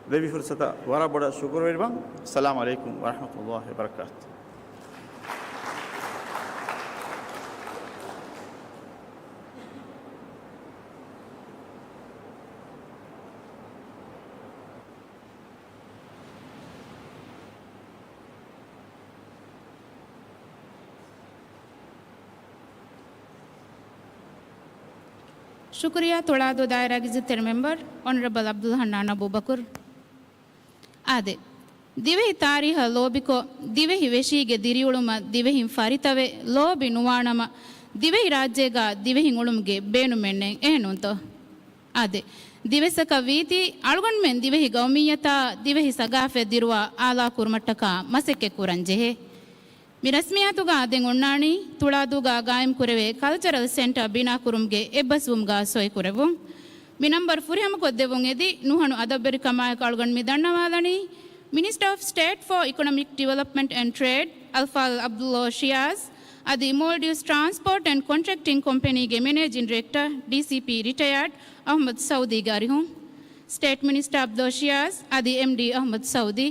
ލެއްވި ފުރުސަތަށް ވަރަށް ބޮޑަށް ޝުކުރުވެރިވަން. އައްސަލާމު ޢަލައިކުމް ވަރަޙްމަތުﷲި ވަބަރަކާތު. ޝުކުރިއްޔާ ތުޅާދޫ ދާއިރާގެ އިއްޒަތްތެރި މެމްބަރު އޮނަރަބަލް ޢަބްދުލް ޙަންނާން އަބޫބަކުރު. އާދެ، ދިވެހި ތާރީޚަށް ލޯބިކޮށް، ދިވެހި ވެށީގެ ދިރިއުޅުމަށް ދިވެހިން ފަރިތަވެ، ލޯބި ނުވާނަމަ، ދިވެހިރާއްޖޭގަ ދިވެހިން އުޅުމުގެ ބޭނުމެއް ނެތް، އެހެންނޫންތޯ؟ އާދެ، ދިވެއްސަކަށް ވީތީ، އަޅުގަނޑުމެން ދިވެހި ގައުމިއްޔަތާ، ދިވެހި ސަގާފަތް ދިރުވާ އާލާ ކުރުމަށްޓަކާ މަސައްކަތް ކުރަން ޖެހޭ. މި ރަސްމިއްޔާތުގަ ދެން އޮންނާނީ، ތުޅާދޫގަ ގާއިމް ކުރެވޭ ކަލްޗަރަލް ސެންޓަރ ބިނާ ކުރުމުގެ އެއްބަސްވުމުގަ ސޮއި ކުރެއްވުން. މި ނަންބަރު ފުރިހަމަކޮށްދެއްވުން އެދި، ނުހަނު އަދަބުވެރިކަމާއެކު އަޅުގަނޑު މި ދަންނަވާލަނީ، މިނިސްޓަރ އޮފް ސްޓޭޓް ފޯ އިކޮނޮމިކް ޑިވެލޮޕްމަންޓް އެންޑް ޓްރޭޑް، އަލްފާޟިލް ޢަބްދުﷲ ޝިޔާޒް، އަދި މޯލްޑިވްސް ޓްރާންސްޕޯޓް އެންޑް ކޮންޓްރެކްޓިން ކޮމްޕެނީގެ މެނޭޖިން ޑިރެކްޓަރ، ޑީސީޕީ ރިޓަޔާޑް، އަޙްމަދު ސައުދީގެ އަރިހުން. ސްޓޭޓް މިނިސްޓަރ ޢަބްދުﷲ ޝިޔާޒް އަދި އެމްޑީ އަޙްމަދު ސައުދީ.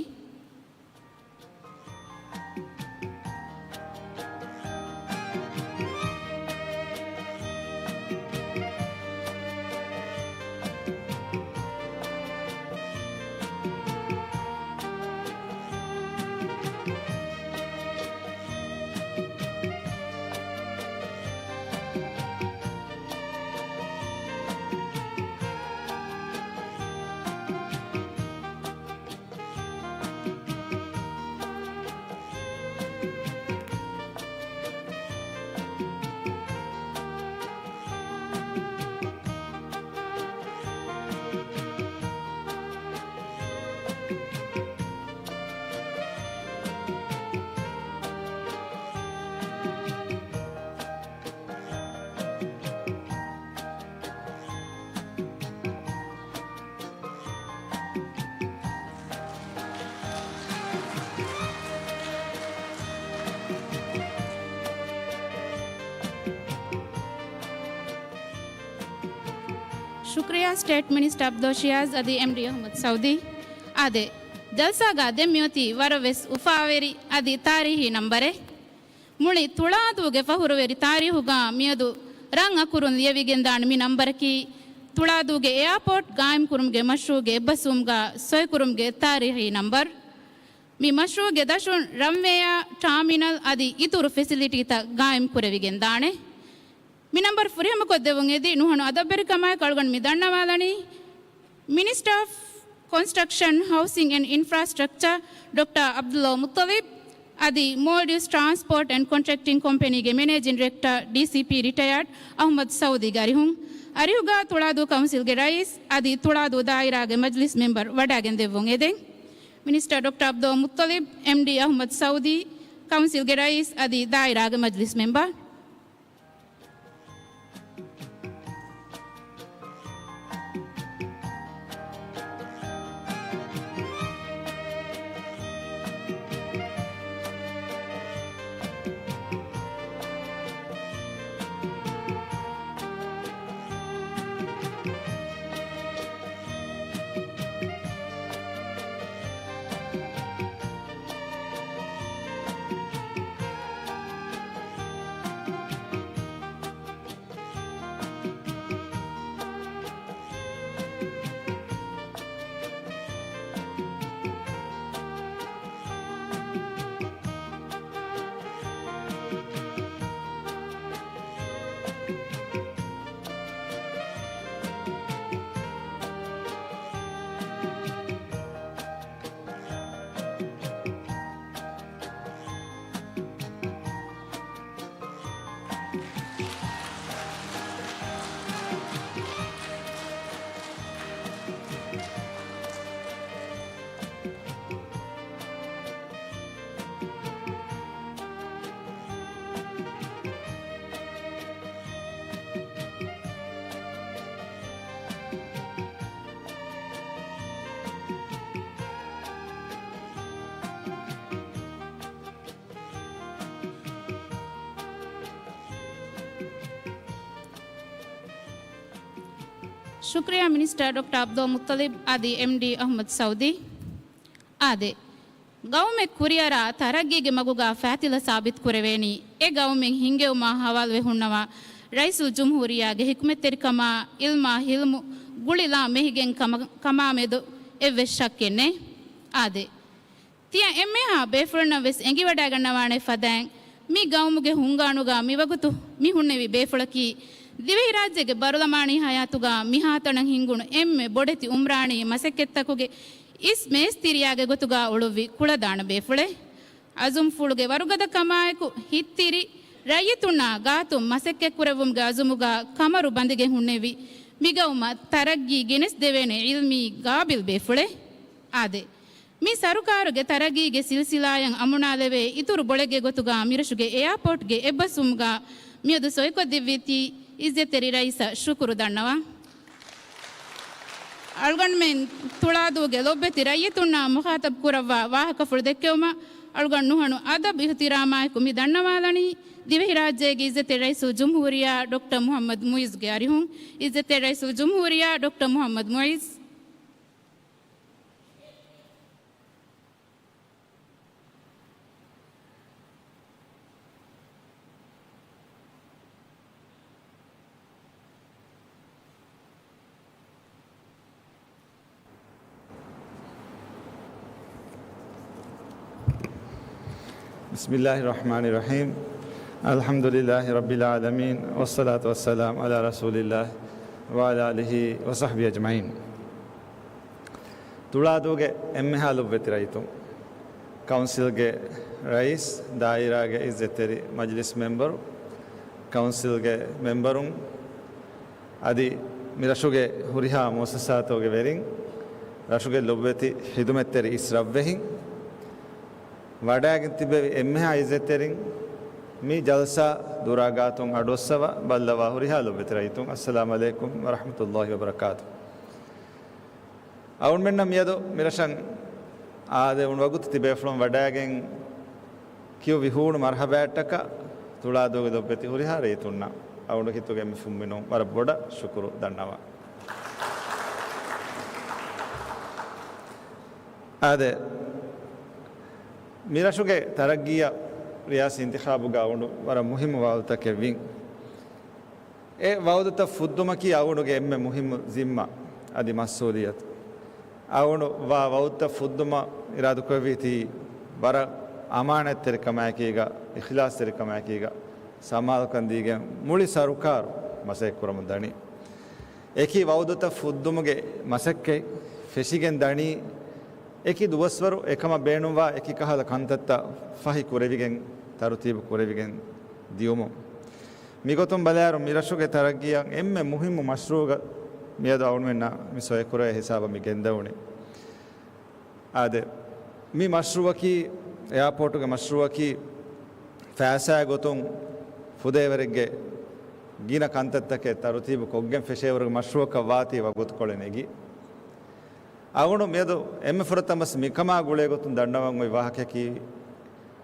ޝުކްރިޔާ ސްޓޭޓް މިނިސްޓަރ އަބްދުލް ޝިޔާޒް އަދި އެމްޑީ އަޙްމަދު ސައުދީ. އާދެ، ޖަލްސާގަ ދެން މިއޮތީ ވަރަށް ވެސް އުފާވެރި އަދި ތާރީހީ ނަންބަރެއް. މުޅި ތުޅާދޫގެ ފަޚުރުވެރި ތާރީހުގަ މިއަދު ރަން އަކުރުން ލިޔެވިގެންދާނެ މި ނަންބަރަކީ، ތުޅާދޫގެ އެއާޕޯޓް ގާއިމްކުރުމުގެ މަޝްރޫޢުގެ އެއްބަސްވުމުގަ ސޮއިކުރުމުގެ ތާރީހީ ނަންބަރު. މި މަޝްރޫޢުގެ ދަށުން ރަންވޭއާ، ޓާމިނަލް އަދި އިތުރު ފެސިލިޓީތައް ގާއިމް ކުރެވިގެން ދާނެ. މި ނަންބަރު ފުރިހަމަކޮށްދެއްވުން އެދި ނުހަނު އަދަށްވެރިކަމާއެކު އަޅުގަނޑު މި ދަންނަވާލަނީ، މިނިސްޓަރ އޮފް ކޮންސްޓްރަކްޝަން، ހައުސިން އެންޑް އިންފްރާސްޓްރަކްޗަރ ޑޮކްޓަރ އަބްދުﷲ މުއްޠަލިބް އަދި މޯލްޑިވްސް ޓްރާންސްޕޯޓް އެންޑް ކޮންޓްރެކްޓިން ކޮމްޕެނީގެ މެނޭޖިން ޑިރެކްޓަރ، ޑީސީޕީ ރިޓަޔާޑް އަޙްމަދު ސައުދީގެ އަރިހުން، އަރިހުގަ ތުޅާދޫ ކައުންސިލްގެ ރައީސް އަދި ތުޅާދޫ ދާއިރާގެ މަޖްލިސް މެމްބަރު ވަޑައިގެން ދެއްވުން އެދެން. މިނިސްޓަރ ޑޮކްޓަރ އަބްދުﷲ މުއްޠަލިބް، އެމްޑީ އަޙްމަދު ސައުދީ، ކައުންސިލްގެ ރައީސް އަދި ދާއިރާގެ މަޖްލިސް މެމްބަރު. ޝުކްރިޔާ މިނިސްޓަރ ޑޮކްޓަރ އަބްދުﷲ މުއްޠަލިބް އަދި އެމްޑީ އަޙްމަދު ސައުދީ. އާދެ، ގައުމެއް ކުރިއަރާ ތަރައްގީގެ މަގުގަ ފާތިލަ ސާބިތު ކުރެވޭނީ، އެ ގައުމެއް ހިންގެވުމާ ހަވާލުވެ ހުންނަވާ ރައީސުލްޖުމްހޫރިއްޔާގެ ހިކުމަތްތެރިކަމާ، އިލްމާ ހިލްމު ގުޅިލާ މެހިގެން ކަމަ-، ކަމާމެދު އެއްވެސް ޝައްކެއް ނެތް. އާދެ، ތިޔަ އެންމެހާ ބޭފުޅުންނަށް ވެސް އެނގިވަޑައިގަންނަވާނެ ފަދައިން، މި ގައުމުގެ ހުންގާނުގަ މިވަގުތު މި ހުންނެވި ބޭފުޅަކީ، ދިވެހިރާއްޖޭގެ ބަރުލަމާނީ ހަޔާތުގަ މިހާތަނަށް ހިންގުނު އެންމެ ބޮޑެތި އުމްރާނީ މަސައްކަތްތަކުގެ އިސް މޭސްތިރިޔާގެ ގޮތުގަ އުޅުއްވި ކުޅަދާނަ ބޭފުޅެއް. އަޒުމްފުޅުގެ ވަރުގަދަކަމާއެކު ހިތްތިރި ރައްޔިތުންނާ ގާތުން މަސައްކަތްކުރެއްވުމުގެ އަޒުމުގަ ކަމަރު ބަނދެގެން ހުންނެވި، މިގައުމަށް ތަރައްގީ ގެނެސްދެވޭނެ އިލްމީ ގާބިލް ބޭފުޅެއް. އާދެ، މި ސަރުކާރުގެ ތަރައްގީގެ ސިލްސިލާއަށް އަމުނާލެވޭ އިތުރު ބޮޅެއްގެ ގޮތުގަ މިރަށުގެ އެއާޕޯޓްގެ އެއްބަސްވުމުގަ މިއަދު ސޮއިކޮށްދެއްވީތީ އިއްޒަތްތެރި ރައީސަށް ޝުކުރު ދަންނަވަން. އަޅުގަނޑުމެން ތުޅާދޫގެ ލޮބުވެތި ރައްޔިތުންނާ މުޚާތަބް ކުރައްވާ ވާހަކަފުޅު ދެއްކެވުމަށް އަޅުގަނޑު ނުހަނު އަދަބް އިޙްތިރާމާއެކު މި ދަންނަވާލަނީ، ދިވެހިރާއްޖޭގެ އިއްޒަތްތެރި ރައީސުލްޖުމްހޫރިއްޔާ ޑޮކްޓަރ މުޙައްމަދު މުޢިއްޒުގެ އަރިހުން. އިއްޒަތްތެރި ރައީސުލްޖުމްހޫރިއްޔާ ޑޮކްޓަރ މުޙައްމަދު މުޢިއްޒު. بسم الله الرحمن الرحيم. الحمد لله رب العالمين، والصلاة والسلام على رسول الله وعلى آله وصحبه أجمعين. ތުޅާދޫގެ އެންމެހާ ލޮބުވެތި ރައްޔިތުން، ކައުންސިލްގެ ރައީސް، ދާއިރާގެ އިއްޒަތްތެރި މަޖިލިސް މެމްބަރު، ކައުންސިލްގެ މެމްބަރުން، އަދި މިރަށުގެ ހުރިހާ މުއައްސަސާތަކުގެ ވެރިން، ރަށުގެ ލޮބުވެތި ޚިދުމަތްތެރި އިސް ރަށްވެހިން، ވަޑައިގެން ތިއްބެވި އެންމެހާ އިއްޒަތްތެރިން، މި ޖަލްސާ ދުރާ ގާތުން އަޑުއައްސަވާ ބައްލަވާ ހުރިހާ ލޮބުވެތި ރައްޔިތުން، އައްސަލާމު ޢަލައިކުމް ވަރަޙްމަތުﷲި ވަބަރަކާތުހު. އަޅުގަނޑުމެންނަށް މިއަދު މިރަށަށް އާދެވުނު ވަގުތު ތިބޭފުޅުން ވަޑައިގެން ކިޔުއްވި ހޫނު މަރްޙަބާއަށްޓަކާ ތުޅާދޫގެ ލޮބުވެތި ހުރިހާ ރައްޔިތުންނަށް އަޅުގަނޑު ހިތުގެ އެންމެ ފުންމިނުން ވަރަށް ބޮޑަށް ޝުކުރު ދަންނަވަން. އާދެ، މިރަށުގެ ތަރައްގީއަށް ރިޔާސީ އިންތިޚާބުގަ އަޅުގަނޑު ވަރަށް މުހިއްމު ވައުދުތަކެއް ވިން. އެ ވައުދުތައް ފުއްދުމަކީ އަޅުގަނޑުގެ އެންމެ މުހިއްމު ޒިންމާ އަދި މަސްއޫލިއްޔަތު. އަޅުގަނޑު ވާ ވައުދުތައް ފުއްދުމަށް އިރާދަކުރެއްވީތީ ވަރަށް އަމާނާތްތެރިކަމާއެކީގަ، އިޚްލާޞްތެރިކަމާއެކީގަ ސަމާލުކަން ދީގެން މުޅި ސަރުކާރު މަސައްކަތް ކުރަމުން ދަނީ. އެކި ވައުދުތައް ފުއްދުމުގެ މަސައްކަތް ފެށިގެން ދަނީ، އެކި ދުވަސްވަރު އެކަމަށް ބޭނުންވާ އެކި ކަހަލަ ކަންތައްތައް ފަހި ކުރެވިގެން، ތަރުތީބު ކުރެވިގެން ދިޔުމުން. މިގޮތުން ބަލާއިރު، މިރަށުގެ ތަރައްގީއަށް އެންމެ މުހިއްމު މަޝްރޫޢުގަ މިއަދު އަޅުގަނޑުމެންނަށް މި ސޮއެކުރެވޭ ހިސާބަށް މި ގެންދަވުނީ. އާދެ، މި މަޝްރޫޢަކީ، އެއާޕޯޓުގެ މަޝްރޫޢަކީ، ފައިސާގެ ގޮތުން ފުދޭވަރެއްގެ ގިނަ ކަންތައްތަކެއް ތަރުތީބު ކޮށްގެން ފެށޭވަރުގެ މަޝްރޫޢަކަށް ވާތީ ވަގުތުކޮޅެއް ނެގި. އަޅުގަނޑު މިއަދު އެންމެ ފުރަތަމަ ވެސް މިކަމާ ގުޅޭ ގޮތުން ދަންނަވަން އޮތް ވާހަކައަކީ،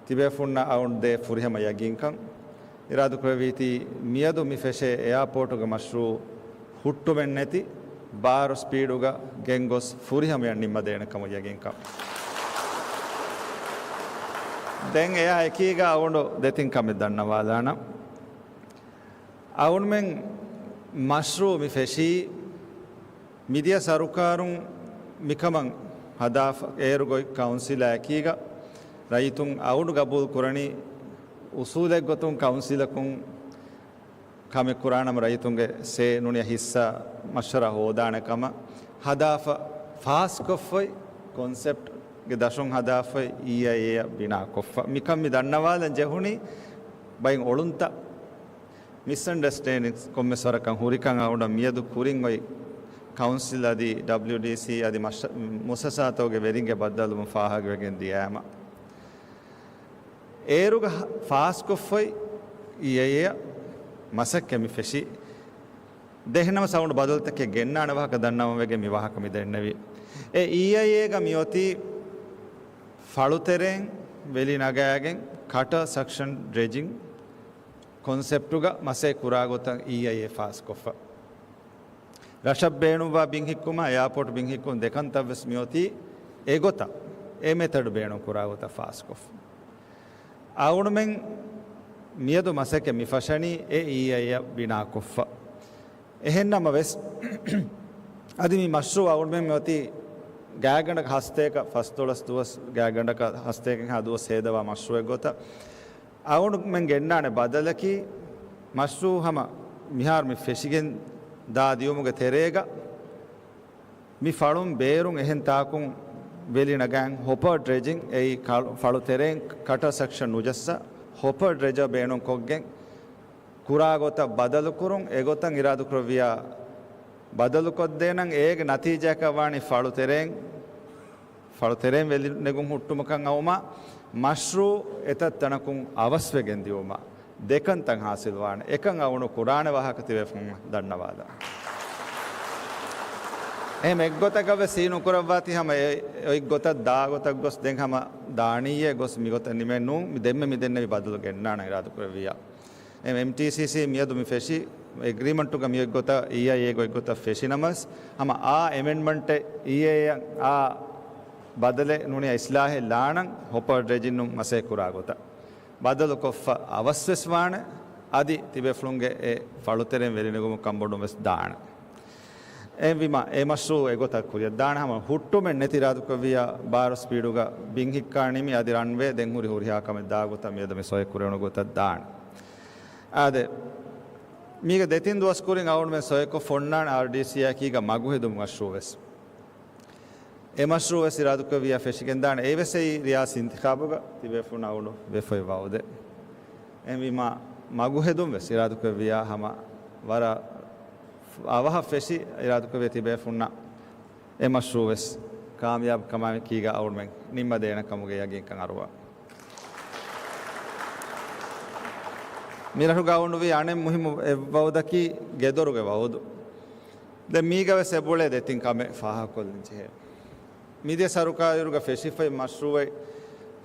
ތިބޭފުންނަށް އަޅުގަނޑު ދޭ ފުރިހަމަ ޔަގީންކަން. އިރާދަކުރެއްވީތީ މިއަދު މި ފެށޭ އެއާޕޯޓުގެ މަޝްރޫޢު ހުއްޓުމެއް ނެތި ބާރު ސްޕީޑުގަ ގެންގޮސް ފުރިހަމަޔަށް ނިންމަދޭނެ ކަމަށް ޔަގީންކަން. ދެން އެއާ އެކީގަ އަޅުގަނޑު ދެތިން ކަމެއް ދަންނަވާލާނަން. އަޅުގަނޑުމެން މަޝްރޫޢު މި ފެށީ، މިދިޔަ ސަރުކާރުން މިކަމަށް ހަދާފަ، އޭރު ގޮތް ކައުންސިލާ އެކީގަ ރައްޔިތުން އަޅުގަނޑު ގަބޫލު ކުރަނީ، އުސޫލެއްގޮތުން ކައުންސިލަކުން ކަމެއް ކުރާނަމަ ރައްޔިތުންގެ ސޭ ނޫނިޔަ ހިއްސާ މަޝްވަރާ ހޯދާނެ ކަމަށް ހަދާފަ، ފާސްކޮށްފައި، ކޮންސެޕްޓްގެ ދަށުން ހަދާފައި، އީއައިއޭއަށް ބިނާކޮށްފަ. މިކަން މި ދަންނަވާލަން ޖެހުނީ ބައިން އޮޅުންތައް، މިސްއަންޑަސްޓޭންޑިންގްސް ކޮންމެސް ވަރަކަށް ހުރިކަން އަޅުގަނޑަށް މިއަދު ކުރިން އޮތް ކައުންސިލް އަދި ޑަބްލިއުޑީސީ އަދި މަޝް-، މުއައްސަސާތަކުގެ ވެރިންގެ ބައްދަލުވުން ފާހަގަވެގެން ދިޔައިމަ. އޭރުގަ ފާސްކޮށްފައި އީއައިއޭއަށް މަސައްކަތް މި ފެށީ. ދެހެނަމަސް އަޅުގަނޑު ބަދަލުތަކެއް ގެންނާނެ ވާހަކަ ދަންނަވަން ވެގެން މި ވާހަކަ މި ދެންނެވީ. އެ އީއައިއޭގަ މިއޮތީ ފަޅުތެރޭން ވެލި ނަގާގެން ކަޓަރ ސަކްޝަން ޑްރެޖިން ކޮންސެޕްޓުގަ މަސައްކަތް ކުރާ ގޮތަށް އީއައިއޭ ފާސްކޮށްފަ. ރަށަށް ބޭނުންވާ ބިން ހިއްކުމާ، އެއާޕޯޓް ބިން ހިއްކުން ދެކަންތައް ވެސް މިއޮތީ އެގޮތަށް، އެ މެތަޑް ބޭނުން ކުރާ ގޮތަށް ފާސްކޮށްފަ. އަޅުގަނޑުމެން މިއަދު މަސައްކަތް މި ފަށަނީ އެ އީއައިއޭއަށް ބިނާކޮށްފަ. އެހެންނަމަވެސް، އަދި މި މަޝްރޫޢު އަޅުގަނޑުމެން މިއޮތީ ގާތްގަނޑަކަށް ހަސަތޭކަ ފަސްދޮޅަސް ދުވަސް، ގާތްގަނޑަކަށް ހަސަތޭކަ ހަ ދުވަސް ހޭދަވާ މަޝްރޫޢެއް ގޮތަށް، އަޅުގަނޑުމެން ގެންނާނެ ބަދަލަކީ، މަޝްރޫޢު ހަމަ މިހާރު މި ފެށިގެން ދާ ދިޔުމުގެ ތެރޭގަ، މި ފަޅުން ބޭރުން އެހެން ތާކުން ވެލި ނަގާން ހޮޕަރ ޑްރެޖިން، އެއީ ކަ-، ފަޅު ތެރެއިން ކަޓަރ ސެކްޝަން ނުޖައްސާ، ހޮޕަރ ޑްރެޖަރ ބޭނުން ކޮށްގެން ކުރާ ގޮތަށް ބަދަލު ކުރުން، އެގޮތަށް އިރާދަކުރެއްވިޔާ ބަދަލުކޮށްދޭނަން. އޭގެ ނަތީޖާއަކަށް ވާނީ ފަޅު ތެރެއިން، ފަޅު ތެރެއިން ވެލި ނެގުން ހުއްޓުމަކަށް އައުމާ، މަޝްރޫޢު އެތައް ތަނަކުން އަވަސްވެގެން ދިޔުމާ، ދެކަންތައް ހާސިލް ވާނެ. އެކަން އަޅުގަނޑު ކުރާނެ ވާހަކަ ތިބޭފުން ދަންނަވާލާ. އެހެން އެއްގޮތަކަށް ވެސް ހީ ނުކުރައްވާތީ ހަމަ އެ އޮތް ގޮތަށް ދާ ގޮތަށް ގޮސް ދެން ހަމަ ދާނީއޭ ގޮސް މިގޮތަށް ނިމެން ނޫން. މި ދެންމެ މި ދެންނެވި ބަދަލު ގެންނާނަން އިރާދަކުރެއްވިއްޔާ. އެމްޓީސީސީ މިއަދު މި ފެށި އެގްރީމަންޓުގަ މި އޮތް ގޮތަށް، އީއައިއޭގެ އޮތް ގޮތަށް ފެށި ނަމަވެސް، ހަމަ އާ އެމެންޑްމަންޓެއް، އީއައިއަށް އާ ބަދަލެއް ނޫނީ އިސްލާހެއް ލާނަން ހޮޕަރ ޑްރެޖިން ނޫން މަސައްކަތް ކުރާ ގޮތަށް. ބަދަލުކޮށްފަ އަވަސްވެސް ވާނެ، އަދި ތިބޭފުޅުންގެ އެ ފަޅުތެރެއިން ވެލިނެގުމުގެ ކަންބޮޑުން ވެސް ދާނެ. އެހެންވީމާ، އެ މަޝްރޫޢު އެގޮތަށް ކުރިއަށް ދާނެ. ހަމަ ހުއްޓުމެއް ނެތި އިރާދަކުރެއްވިއްޔާ ބާރު ސްޕީޑުގަ ބިން ހިއްކާ ނިމި، އަދި ރަންވޭ ދެން ހުރި ހުރިހާ ކަމެއް ދާ ގޮތަށް މިއަދު މި ސޮއެ ކުރެވުނު ގޮތަށް ދާނެ. އާދެ، މީގެ ދެތިން ދުވަސް ކުރިން އަޅުގަނޑުމެން ސޮއެކޮށް ފޮންނާނެ އާރްޑީސީއާއެކީގަ މަގުހެދުމު މަޝްރޫޢު ވެސް. އެ މަޝްރޫޢު ވެސް އިރާދަކުރެއްވިއްޔާ ފެށިގެންދާނެ. އެއީ ވެސް އެއީ ރިޔާސީ އިންތިޚާބުގަ ތިބޭފުޅުންނަށް އަޅުގަނޑު ވެފައި ވައުދެއް. އެހެންވީމާ، މަގުހެދުން ވެސް އިރާދަކުރެއްވިއްޔާ ހަމަ ވަރަށް އަވަހަށް ފެށި އިރާދަކުރެއްވިއްޔާ ތިބޭފުންނަށް އެ މަޝްރޫޢު ވެސް ކާމިޔާބު ކަމާއެކީގަ އަޅުގަނޑުމެން ނިންމަދޭނެ ކަމުގެ ޔަގީންކަން އަރުވާ. މިރަށުގަ އަޅުގަނޑު ވީ އަނެއް މުހިއްމު އެއް ވައުދަކީ ގެދޮރުގެ ވައުދު. ދެން މީގަ ވެސް އެބައުޅޭ ދެތިން ކަމެއް ފާހަގަކޮށްލަން ޖެހޭ. މިދިޔަ ސަރުކާރުގަ ފެށިފައި މަޝްރޫޢެއް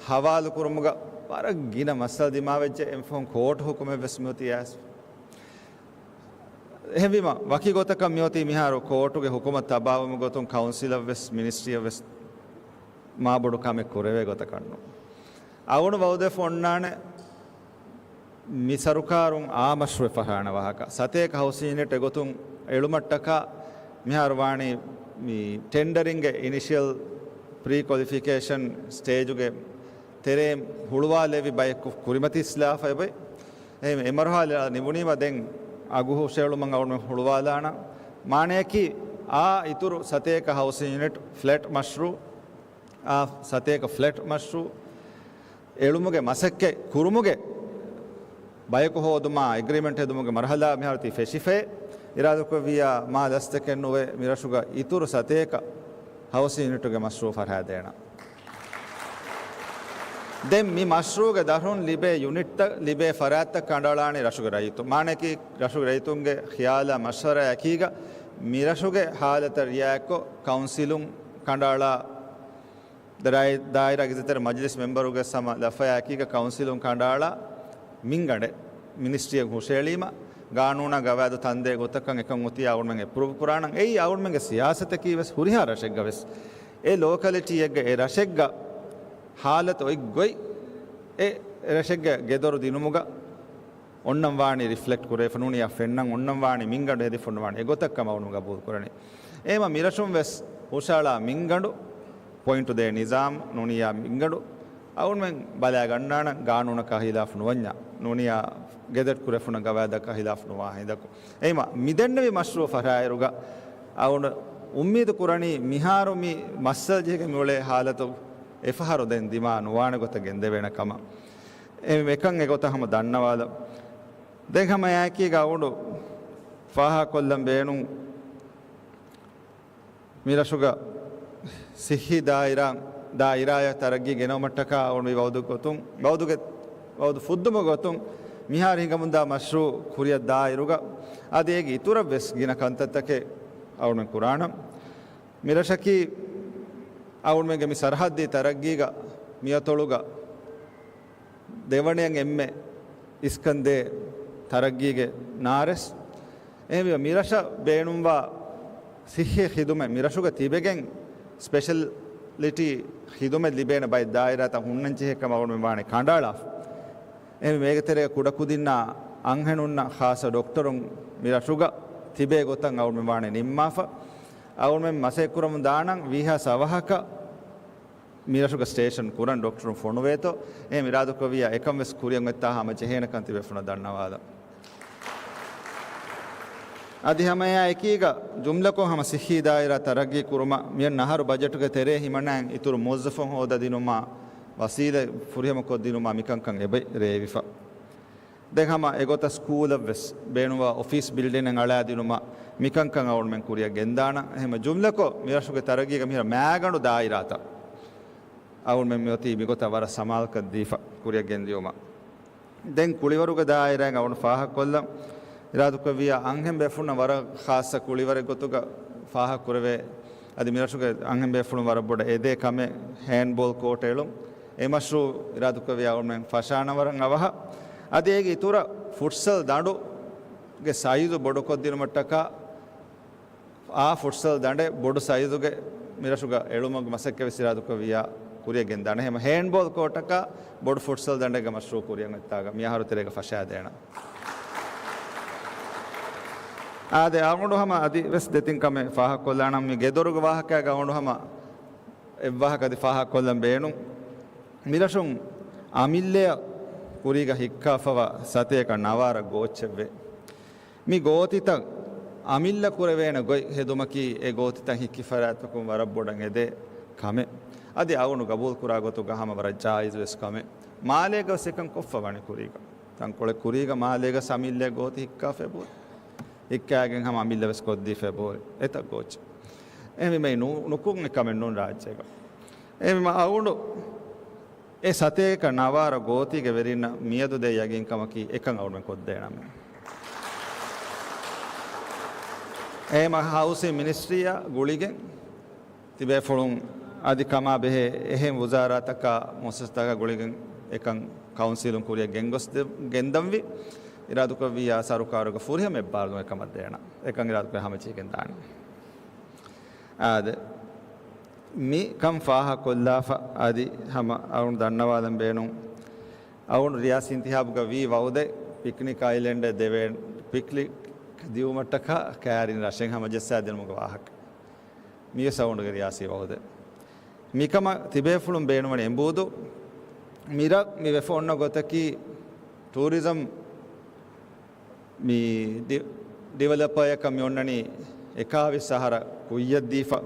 ހަވާލުކުރުމުގަ ވަރަށް ގިނަ މައްސަލަ ދިމާވެއްޖެ. އެން ފަހުން ކޯޓް ހުކުމެއް ވެސް މިއޮތީ އައިސް. އެހެންވީމަ، ވަކި ގޮތަކަށް މިއޮތީ މިހާރު ކޯޓުގެ ހުކުމަށް ތަބާވުމުގެ ގޮތުން ކައުންސިލަށް ވެސް، މިނިސްޓްރީއަށް ވެސް މާބޮޑު ކަމެއް ކުރެވޭ ގޮތަކަށް ނޫން. އަޅުގަނޑު ވައުދުވެފަ އޮންނާނެ މި ސަރުކާރުން އާ މަޝްރޫޢެއް ފަށާނެ ވާހަކަ. ސަތޭކަ ހައުސިން ޔުނިޓް އެގޮތުން އެޅުމަށްޓަކާ މިހާރު ވާނީ މި ޓެންޑަރިންގ އިނިޝިއަލް ޕްރީ ކޮލިފިކޭޝަން ސްޓޭޖުގެ ތެރޭ ހުޅުވާލެވި ބަޔަކު ކުރިމަތި އިސްލާފަ އެބައި. އެ، އެ މަރުހާލާ ނިމުނީމަ ދެން އަގު ހުށައެޅުމަށް އަޅުގަނޑު ހުޅުވާލާނަ. މާނަޔަކީ އާ އިތުރު ސަތޭކަ ހައުސިން ޔުނިޓް ފްލެޓް މަޝްރޫ، އާ ސަތޭކަ ފްލެޓް މަޝްރޫ އެޅުމުގެ މަސައްކަތް ކުރުމުގެ ބަޔަކު ހޯދުމާ އެގްރިމެންޓް ހެދުމުގެ މަރުހަލާ މިހާރު ތި ފެށިފައި. އިރާދަކުރެއްވިއްޔާ މާ ލަސްތަކެއް ނުވެ މިރަށުގަ އިތުރު ސަތޭކަ ހައުސިން ޔުނިޓުގެ މަޝްރޫ ފަށާދޭނަން. ދެން މި މަޝްރޫގެ ދަށުން ލިބޭ ޔުނިޓްތައް ލިބޭ ފަރާތްތައް ކަނޑައަޅާނީ ރަށުގެ ރައްޔިތުން. މާނައަކީ ރަށުގެ ރައްޔިތުންގެ ޚިޔާލާ މަޝްވަރާއެކީގަ މިރަށުގެ ހާލަތަށް ރިއާޔަތްކޮށް ކައުންސިލުން ކަނޑައަޅާ ދާއިރާގެ އިއްޒަތްތެރި މަޖިލިސް މެމްބަރުގެ ހަމަ ލަފަޔާއެކީގަ ކައުންސިލުން ކަނޑައަޅާ މިންގަނޑެއް މިނިސްޓްރީއަށް ހުށައެޅީމަ، ގާނޫނާ ގަވާއިދު ތަންދޭ ގޮތަކަށް އެކަން އޮތީ އަޅުގަނޑުމެން އެޕްރޫވް ކުރާނަން. އެއީ އަޅުގަނޑުމެންގެ ސިޔާސަތަކީ ވެސް ހުރިހާ ރަށެއްގަ ވެސް އެ ލޯކަލިޓީއެއްގަ އެ ރަށެއްގަ ހާލަތު އޮތް ގޮތް އެ ރަށެއްގެ ގެދޮރު ދިނުމުގަ އޮންނަން ވާނީ ރިފްލެކްޓް ކުރެވިފަ ނޫނީ، އަ، ފެންނަން އޮންނަން ވާނީ މިންގަނޑު ހެދިފަ ނުވާނީ އެގޮތަށް ކަމަށް އަޅުގަނޑު ގަބޫލު ކުރަނީ. އެހެމަ މިރަށުން ވެސް ހުށައަޅާ މިންގަނޑު ޕޮއިންޓު ދޭ ނިޒާމް ނޫނީ އާ މިންގަނޑު އަޅުގަނޑުމެން ބަލާގަންނާނަން ގާނޫނަކާ ހިލާފު ނުވަންޏާ، ނޫނީ އާ ގެޒެޓް ކުރެފުނަ ގަވާއިދަކާ ހިލާފު ނުވާ ހިނދަކު. އެހެމަ މިދެންނެވި މަޝްރޫއު ފަށާއިރުގަ އަޅުގަނޑު އުއްމީދު ކުރަނީ މިހާރު މި މައްސަލަ ޖެހިގެން މިއުޅޭ ހާލަތު އެފަހަރު ދެން ދިމާ ނުވާނެ ގޮތަށް ގެންދެވޭނެ ކަމަށް. އެ މި އެކަން އެގޮތަށް ހަމަ ދަންނަވާލަ. ދެން ހަމަ އެއާއެކީގަ އަޅުގަނޑު ފާހަގަކޮށްލަން ބޭނުން މިރަށުގަ ސިއްހީ ދާއިރާ، ދާއިރާއަށް ތަރައްގީ ގެނައުމަށްޓަކާ އަޅުގަނޑު މި ވައުދު ގޮތުން، ވައުދުގެ، ވައުދު ފުއްދުމުގެ ގޮތުން މިހާރު ހިނގަމުންދާ މަޝްރޫއު ކުރިއަށް ދާއިރުގަ އަދި އޭގެ އިތުރަށް ވެސް ގިނަ ކަންތައްތަކެއް އަޅުގަނޑުމެން ކުރާނަން. މިރަށަކީ އަޅުގަނޑުމެންގެ މި ސަރަހައްދީ ތަރައްގީގަ މިއަތޮޅުގަ ދެވަނައަށް އެންމެ އިސްކަންދޭ ތަރައްގީގެ ނާރެސް. އެހެންވީމަ މިރަށަށް ބޭނުންވާ ސިއްހީ ޚިދުމަތް މިރަށުގަ ތިބެގެން ސްޕެޝަލިޓީ ޚިދުމަތް ލިބޭނެ ބައެއް ދާއިރާތައް ހުންނަންޖެހޭ ކަމަށް އަޅުގަނޑުމެން ވާނެ ކަނޑައަޅާފަ. އެހެންވީމަ އޭގެ ތެރޭގަ ކުޑަކުދިންނާ އަންހެނުންނަށް ޚާއްޞަ ޑޮކްޓަރުން މިރަށުގަ ތިބޭ ގޮތަށް އަޅުގަނޑުމެން ވާނެ ނިންމާފަ. އަޅުގަނޑުމެން މަސައްކަތް ކުރަމުން ދާނަން ވީހާވެސް އަވަހަކަށް މިރަށުގަ ސްޓޭޝަން ކުރަން ޑޮކްޓަރުން ފޮނުވޭތޯ، އެހެން އިރާދަކުރެއްވިއްޔާ އެކަން ވެސް ކުރިއަށް އޮތްތާ ހަމަ ޖެހޭނެކަން ތިބޭފުޅުންނަށް ދަންނަވާލަން. އަދި ހަމައެއާ އެކީގަ ޖުމްލަކޮށް ހަމަ ސިއްހީ ދާއިރާ ތަރައްގީ ކުރުމަށް މިއަންނަ އަހަރު ބަޖެޓުގެ ތެރޭ ހިމަނައިން އިތުރު މުވައްޒަފުން ހޯދަދިނުމާ، ވަސީލަތް ފުރިހަމަކޮށްދިނުމާ މިކަންކަން އެބައި ރޭވިފަ. ދެން ހަމަ އެގޮތަށް ސްކޫލަށްވެސް ބޭނުންވާ އޮފީސް ބިލްޑިންއެއް އަޅާދިނުމަށް މިކަންކަން އަޅުގަނޑުމެން ކުރިއަށް ގެންދާނަން. އެހެންވީމަ ޖުމްލަކޮށް މިރަށުގެ ތަރައްގީގަ މިހިރަ މާގަނޑު ދާއިރާތައް އަޅުގަނޑުމެން މިއޮތީ މިގޮތަށް ވަރަށް ސަމާލުކަން ދީފަ ކުރިއަށް ގެންދިއުމަށް. ދެން ކުޅިވަރުގެ ދާއިރާއިން އަޅުގަނޑު ފާހަގަކޮށްލަން އިރާދަކުރެއްވިއްޔާ އަންހެން ބޭފުޅުންނަށް ވަރަށް ޚާއްޞަ ކުޅިވަރެއް ގޮތުގަ ފާހަގަކުރެވޭ. އަދި މިރަށުގެ އަންހެން ބޭފުޅުން ވަރަށް ބޮޑަށް އެދޭ ކަމެއް ހޭންޑްބޯލް ކޯޓް އެޅުން. އެ މަޝްރޫއު އިރާދަކުރެއްވިއްޔާ އަޅުގަނޑުމެން ފަށާނަން ވަރަށް އަވަހަށް. އަދި އޭގެ އިތުރަށް ފުޓްސަލް ދަނޑުގެ ސައިޒު ބޮޑުކޮށްދިނުމަށްޓަކާ އާ ފުޓްސަލް ދަނޑެއް ބޮޑު ސައިޒުގެ މިރަށުގަ އެޅުމުގެ މަސައްކަތް ވެސް އިރާދަކުރެއްވިއްޔާ ކުރިއަށް ގެންދާނެ. އެހެންވީމަ ހޭންޑްބޯލް ކޯޓަކާ ބޮޑު ފުޓްސަލް ދަނޑެއްގެ މަޝްރޫއު ކުރިއަށް އޮތްތާގަ މިއަހަރު ތެރޭގަ ފަށާދޭނަން. އާދެ، އަޅުގަނޑު ހަމަ އަދި ވެސް ދެތިން ކަމެއް ފާހަގަކޮށްލާނަން. މި ގެދޮރުގެ ވާހަކައިގަ އަޅުގަނޑު ހަމަ އެއްވާހަކަ އަދި ފާހަގަކޮށްލަން ބޭނުން. މިރަށުން އަމިއްލައަށް ކުރީގަ ހިއްކާފަވާ ސަތޭކަ ނަވާރަ ގޯއްޗެއްވޭ. މި ގޯތިތައް އަމިއްލަ ކުރެވޭނެ ގޮތް ހެދުމަކީ އެ ގޯތިތައް ހިއްކި ފަރާތްތަކުން ވަރަށް ބޮޑަށް އެދޭ ކަމެއް. އަދި އަޅުގަނޑު ގަބޫލު ކުރާ ގޮތުގަ ހަމަ ވަރަށް ޖާއިޒުވެސް ކަމެއް. މާލޭގަވެސް އެކަން ކޮށްފަ ވަނީ ކުރީގަ. ތަންކޮޅެއް ކުރީގަ މާލޭގަ އަމިއްލަ ގޯތި ހިއްކާފަ އެބަހުރި. ހިއްކާގެން ހަމަ އަމިއްލަވެސް ކޮށްދީފަ އެބަހުރި. އެތައް ގޯއްޗެއް. އެހެންވީމަ ނު-، ނުކުން އެކަމެއް ނޫން ރާއްޖޭގަ. އެހެންވީމަ އަޅުގަނޑު އެ ސަތޭކަ ނަވާރަ ގޯތީގެ ވެރިންނަށް މިއަދު ދޭ ޔަގީންކަމަކީ އެކަން އަޅުގަނޑުމެން ކޮށްދޭނަމޭ. އެހެންވީމަ ހައުސިން މިނިސްޓްރީއާ ގުޅިގެން ތިބޭފުޅުން އަދި ކަމާ ބެހޭ އެހެން ވުޒާރާތަކާ މުއައްސަސާތަކާ ގުޅިގެން އެކަން ކައުންސިލުން ކުރިއަށް ގެންގޮސް ދެ-، ގެންދަންވީ. އިރާދަކުރެއްވިއްޔާ ސަރުކާރުގެ ފުރިހަމަ އެއްބާރުލުން އެކަމަށް ދޭނަން. އެކަން އިރާދަކުރެ ހަމަޖެހިގެން ދާނެ. އާދެ. މި ކަން ފާހަގަކޮށްލާފަ އަދި ހަމަ އަޅުން ދަންނަވާލަން ބޭނުން. އަޅުން ރިޔާސީ އިންތިހާބުގަ ވީ ވައުދެއް ޕިކްނިކް އައިލެންޑެއް ދެވޭން، ޕިކްނިކް ދިއުމަށްޓަކާ ކައިރިން ރަށެއް ހަމަޖައްސާދިނުމުގެ ވާހަކަ. މިވެސް އަޅުގަނޑުގެ ރިޔާސީ ވައުދެއް. މިކަމަށް ތިބޭފުޅުން ބޭނުންވަނީ އެނބޫދު. މިރަށް މި ވެފަ އޮންނަ ގޮތަކީ ޓޫރިޒަމް މި ޑި-، ޑިވެލޮޕަރަކަށް މި އޮންނަނީ އެކާވީސް އަހަރަށް ކުއްޔަށް ދީފަ،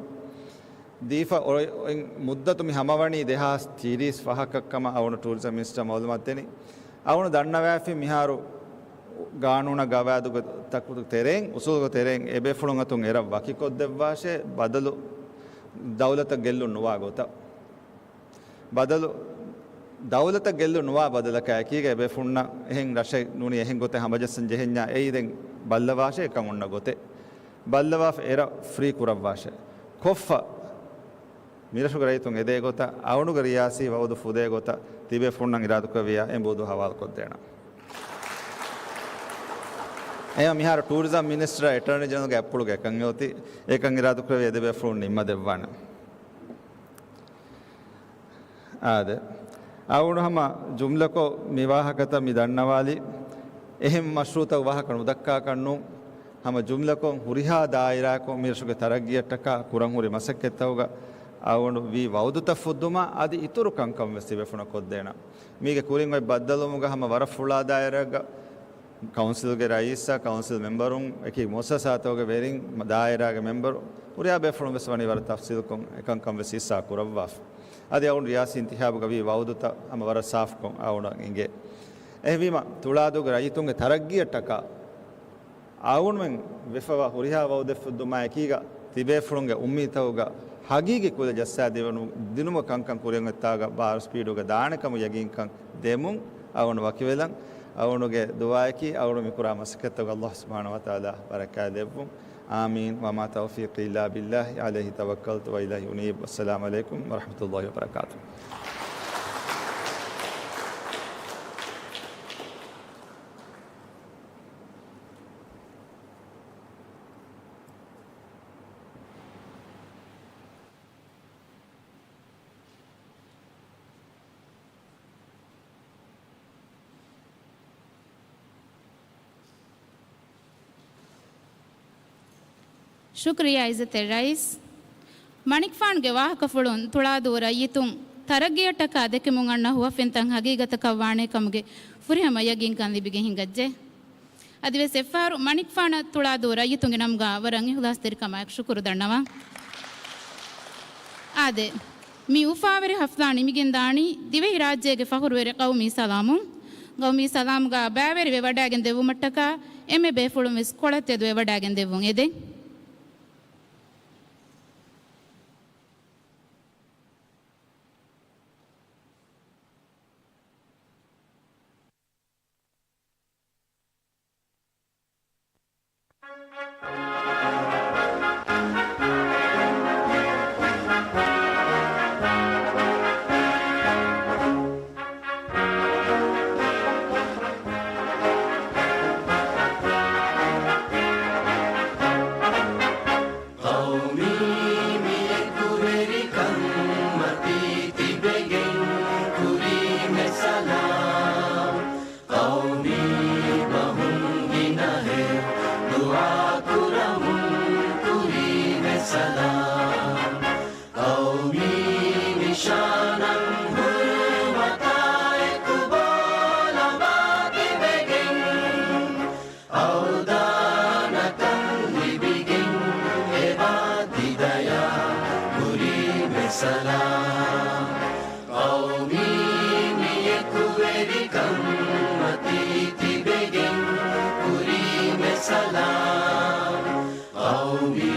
ދީފަ އޮތް މުއްދަތު މި ހަމަވަނީ ދެހާސް ތިރީސް ފަހަކަށް ކަމަށް އަޅުގަނޑު ޓޫރިޒަމް މިނިސްޓަރ މައުލޫމާތު ދެނީ. އަޅުގަނޑު ދަންނަވައިފި މިހާރު ގާނޫނާ ގަވާއިދުގެ ތަކުގެ ތެރެއިން، އުސޫލުގެ ތެރެއިން އެބޭފުޅުން އަތުން އެރަށް ވަކިކޮށްދެއްވާށޭ، ބަދަލު ދައުލަތަށް ގެއްލުން ނުވާ ގޮތަށް. ބަދަލު، ދައުލަތަށް ގެއްލުން ނުވާ ބަދަލަކާ އެކީގަ އެބޭފުޅުންނަށް އެހެން ރަށެއް ނޫނީ އެހެން ގޮތެއް ހަމަޖައްސަން ޖެހެންޏާ އެއީ ދެން ބައްލަވާށޭ އެކަން އޮންނަ ގޮތެއް. ބައްލަވާފަ އެރަށް ފްރީ ކުރައްވާށޭ. ކޮށްފަ މިރަށުގެ ރައްޔިތުން އެދޭ ގޮތަށް، އަޅުގަނޑުގެ ރިޔާސީ ވައުދު ފުދޭ ގޮތަށް ތިބޭފުޅުންނަށް އިރާދަކުރެއްވިޔާ އެނބޫދު ހަވާލުކޮށްދޭނަން. އެހެން މިހާރު ޓޫރިޒަމް މިނިސްޓަރ އެޓާނީ ޖެނެރަލްގެ އަތްޕުޅުގަ އެކަން އޮތީ، އެކަން އިރާދަކުރެއްވިޔާ އެ ދެބޭފުޅުން ނިންމަދެއްވާނެ. އާދެ. އަޅުގަނޑު ހަމަ ޖުމްލަކޮށް މި ވާހަކަތައް މި ދަންނަވާލީ. އެހެން މަޝްރޫޢުތަކުގެ ވާހަކަ ނުދައްކާކަށް ނޫން. ހަމަ ޖުމްލަކޮށް ހުރިހާ ދާއިރާއަކުން މިރަށުގެ ތަރައްގީއަށްޓަކާ ކުރަން ހުރި މަސައްކަތްތަކުގަ އަޅުގަނޑު ވީ ވައުދުތައް ފުއްދުމާ އަދި އިތުރު ކަންކަން ވެސް ތިބޭފުޅުންނަށް ކޮށްދޭނަން. މީގެ ކުރިން އޮތް ބައްދަލުވުމުގަ ހަމަ ވަރަށް ފުޅާ ދާއިރާއެއްގަ ކައުންސިލްގެ ރައީސާ، ކައުންސިލް މެމްބަރުން، އެކި މުއައްސަސާތަކުގެ ވެރިން، ދާއިރާގެ މެމްބަރު، ހުރިހާ ބޭފުޅުން ވެސް ވަނީ ވަރަށް ތަފްސީލުކޮށް އެކަންކަން ވެސް ހިއްސާ ކުރައްވާފަ. އަދި އަޅުގަނޑު ރިޔާސީ އިންތިހާބުގަ ވީ ވައުދުތައް ހަމަ ވަރަށް ސާފުކޮށް އަޅުގަނޑަށް އެނގޭ. އެހެންވީމަ، ތުޅާދޫގެ ރައްޔިތުންގެ ތަރައްގީއަށްޓަކާ އަޅުގަނޑުމެން ވެފަވާ ހުރިހާ ވައުދެއް ފުއްދުމާ އެކީގަ ތިބޭފުޅުންގެ އުއްމީދުތަކުގަ ހަގީގީ ކުލަ ޖައްސާ ދިނުމަށް ކަންކަން ކުރިއަށް އޮތްތާގަ ބާރު ސްޕީޑުގަ ދާނެ ކަމުގެ ޔަގީންކަން ދެމުން އަޅުގަނޑު ވަކިވެލަން. އަޅުގަނޑުގެ ދުޢާއަކީ އަޅުގަނޑު މިކުރާ މަސައްކަތްތަކުގަ ﷲ ސުބްޙާނަހޫ ވަތަޢާލާ ބަރަކާތް ލެއްވުން. އާމީން. وما توفيقي إلا بالله عليه توكلت وإليه أنيب. والسلام عليكم ورحمة الله وبركاته. ޝުކުރިއްޔާ އިއްޒަތްތެރި ރައީސް. މަނިކުފާނުގެ ވާހަކަފުޅުން ތުޅާދޫ ރައްޔިތުން ތަރައްގީއަށްޓަކާ ދެކެމުން އަންނަ ހުވަފެންތައް ހަގީގަތަކަށް ވާނެ ކަމުގެ ފުރިހަމަ ޔަގީންކަން ލިބިގެން ހިނގައްޖެ. އަދިވެސް އެއްފަހަރު މަނިކުފާނަށް ތުޅާދޫ ރައްޔިތުންގެ ނަމުގަ ވަރަށް އިހުލާސްތެރިކަމާއެކު ޝުކުރު ދަންނަވަން. އާދެ، މި އުފާވެރި ހަފްލާ ނިމިގެންދާނީ ދިވެހިރާއްޖޭގެ ފަޚުރުވެރި ޤައުމީ ސަލާމުން. ޤައުމީ ސަލާމުގަ ބައިވެރިވެވަޑައިގެން ދެއްވުމަށްޓަކާ އެންމެ ބޭފުޅުން ވެސް ކޮޅަށް ތެދުވެވަޑައިގެން ދެއްވުން އެދެން. ޤައުމީ މި އެކުވެރިކަން މަތީ ތިބެގެން ކުރީމެ ސަލާމް. ޤައުމީ ބަހުން ގިނަހެއް ދުޢާ ކުރަމުން ކުރީމެ ސަލާމް. ޤައުމީ ނިޝާނަށް ހުރުމަތާއެކު ބޯ ލަނބާ ތިބެގެން، އަވްދާނަކަން ލިބިގެން އެބާ ތިދަޔާ ކުރީމެ ސަލާމް. ޤައުމީ މި އެކުވެރިކަން މަތީ ތިބެގެން ކުރީމެ ސަލާމް. ޤައުމީ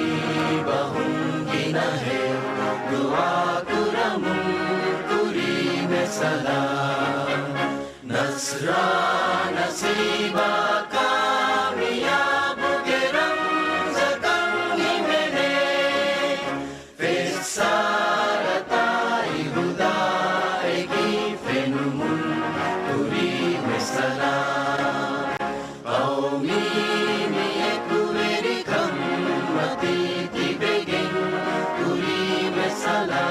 ބަހުން ގިނަހެއް ދުޢާ ކުރަމުން ކުރީމެ ސަލާމް. ނަޞްރާ ނަސީބާ ކާމިޔާބުގެ ރަމްޒަކަށް ހިމެނޭ. ފެއްސާރަތާއި ހުދާއެކީ ފެނުމުން ކުރީމެ ސަލާމް. ޤައުމީ މި އެކުވެރިކަން މަތީ ތިބެގެން ކުރީމެ ސަލާމް.